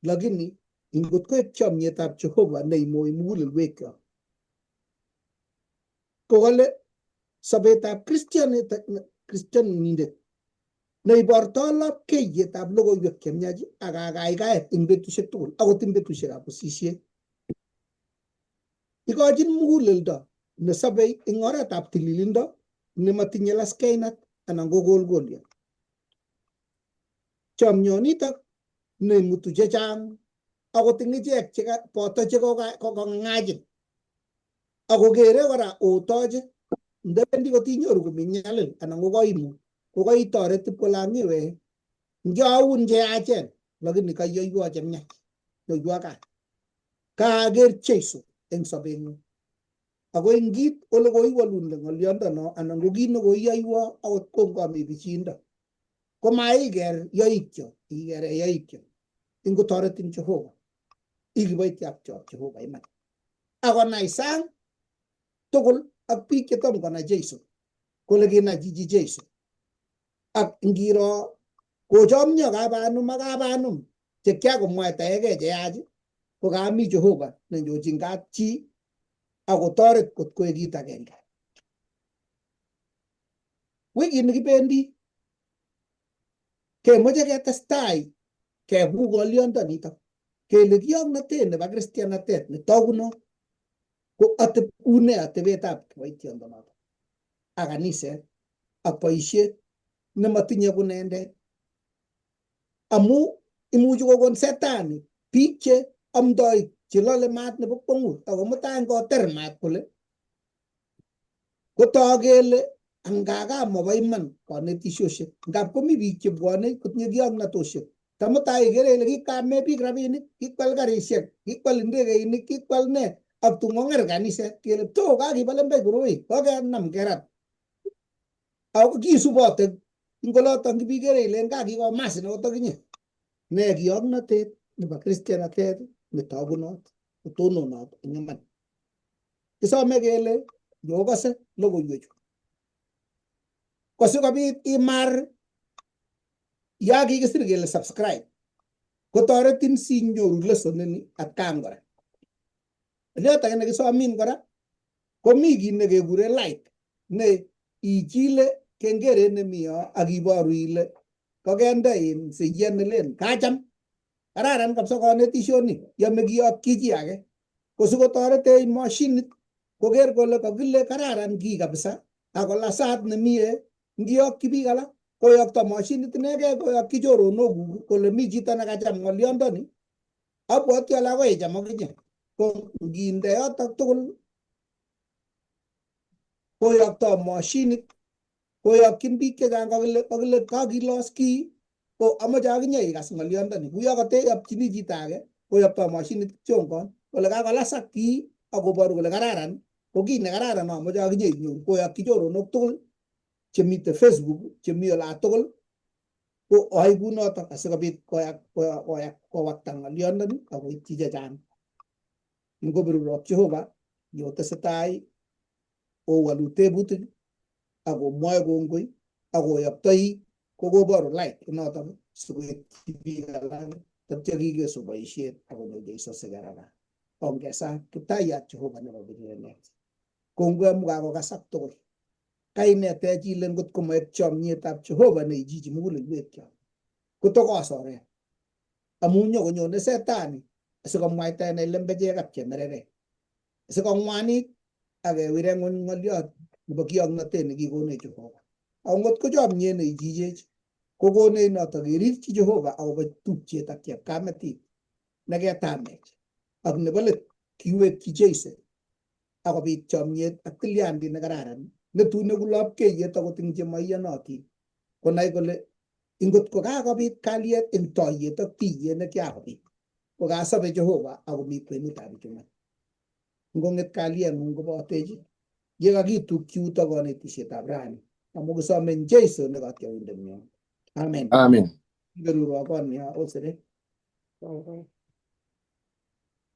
Lakini ngot koek chomyetab Jehova neimoi mugulelwekyok kokale sobetab kristianindet neibortoi lapkeiyetab logoiwek chemiach ak kakaikaet eng betusiek tugul akot eng betusiekab usisiet. Ikochin muguleldo nesobei eng oretab tililindo nematinye laskeinat anan ko kolkoliot. Chomyonitok neimutu chechang akot eng ichek boto chekokong'achin akokere kora otoche ndewendi kotinyoru komi nyalil anan ko koimut kokoitoret ipkolang'iwe ngyoun cheyachen lakini kayoiwo chemiach yoiwo kat kaaker Jesu eng sobeng'ung ako eng kit ole koiwolunde ng'oliondono anan ko kit nekoiyoiwo akot kongami pichiindo komaiker yoityo ikere yoityo ingotoretin Jehova ikiboitiot Jehova iman akonai sang tugul ak biik chetom konai Jesu kole kinai chichi Jesu ak ngiro kochomyo kabanum ak kabanum chekiakomwaitaegei cheyach ko kami Jehova nenyochin kat chi akotoret kot koek kit agenge. Wikini kibendi kemoche ketestai kebuu ng'oliondo nitok kele kiongnotet nebo kristianatet netogunot ko atep une atebetab kiboitiondonoto ak kaniset ak boisiet nemotinye kunendet amu imuchi kokon setani biik che amdoi chelole maat nebo kwong'ut ako mutai ngoter maat kole kotok kele angaka mobo iman konetisiosiek ngap komi biik chebwone kotinye kioknatosiek tamutai ikere ile kikame biik rabinik kikwal karisiek kikwal ndegeinik kikwal ne ak tun kong'er kaniset kele to kakiba lembech koroi kokenam kerat ako kisubote ingoloton kibikere ile kakikomasin akot akinye ne kioknotet nebo kristianatet netogunot kotononot eng iman. Kisome kele yokose logoiwechu kosikobit imar ya kikisir kele subscribe kotoretin sinyoru lesson ini atkan kora. Ng'oliot age nekisomin kora komi kit nekekure like ne ichile kengeret nemi yo ak iboru ile kokende in siyet nelen kacham kararan kabisa konetishoni yome kiyokyi chi age kosikotoretech mashinit koker kole kakile kararan kii kabisa ako lasat nemie ngiyokyi biik alak koyokto mashinit inegei koyokyi choronokuk kole mi chito nekacham ng'oliondoni abwoti ale akoi icham akinye ko nginde yotok tugul koyokto mashinit koyokyin biik chechang kakile kakile kakilos kii ko amoche akinye ikas ng'oliondoni kuyo kateyopchini chito age koyokto mashinit kityongon kole kakolasak kii akoboru kole kararan ko kii nekararan amoche akinye inyoru koyokyi choronok tugul chemite Facebook chemi olatugul ko oai kunotok asikobit koyak koyak kowakta ng'oliondoni akoityi chechang ngoberurok Jehova yotesetai owolu tebutik akomwoe kongoi akoyoktoi kokoboru like inotok sikoityi biik alak. Tatya kikesu boisiet akonyo Jeiso sikerara. Ongesa Kiptayat Jehova nebo birirenet. Kongoi amu kakokasak tugul. Kainetech ile ngot komoek chomyetab Jehova neichichi mugulelwekyok, kotokos oret. Amu nyokonyone setani asikomwaitaenech lembechek ak chemereret, asikong'wanit ak kewire ng'weny ng'oliot nebo kioknotet nekikonech Jehova. Ako ngot ko chomyet neichichech, kokonech notok kerirchi Jehova akobo tupchet ak chepkametit neketamech ak nebo let kiwekchi Jesu akobit chomyet ak tilyandit nekararan netun eku lopkeiyet akot eng chemaiyonotin konai kole ingot ko kakobit kalyet eng toiyet ak tiyet nekiakobit kokasobe Jehova akomi kwenutab bichuman. Ngong'et kalyeng'ung kobotech yekakitukchi yuto konetisietab rani amu kisome eng Jesu ne kotyoindenyo. Amen. Amen. Iberurwokon ya osere. Kongoi.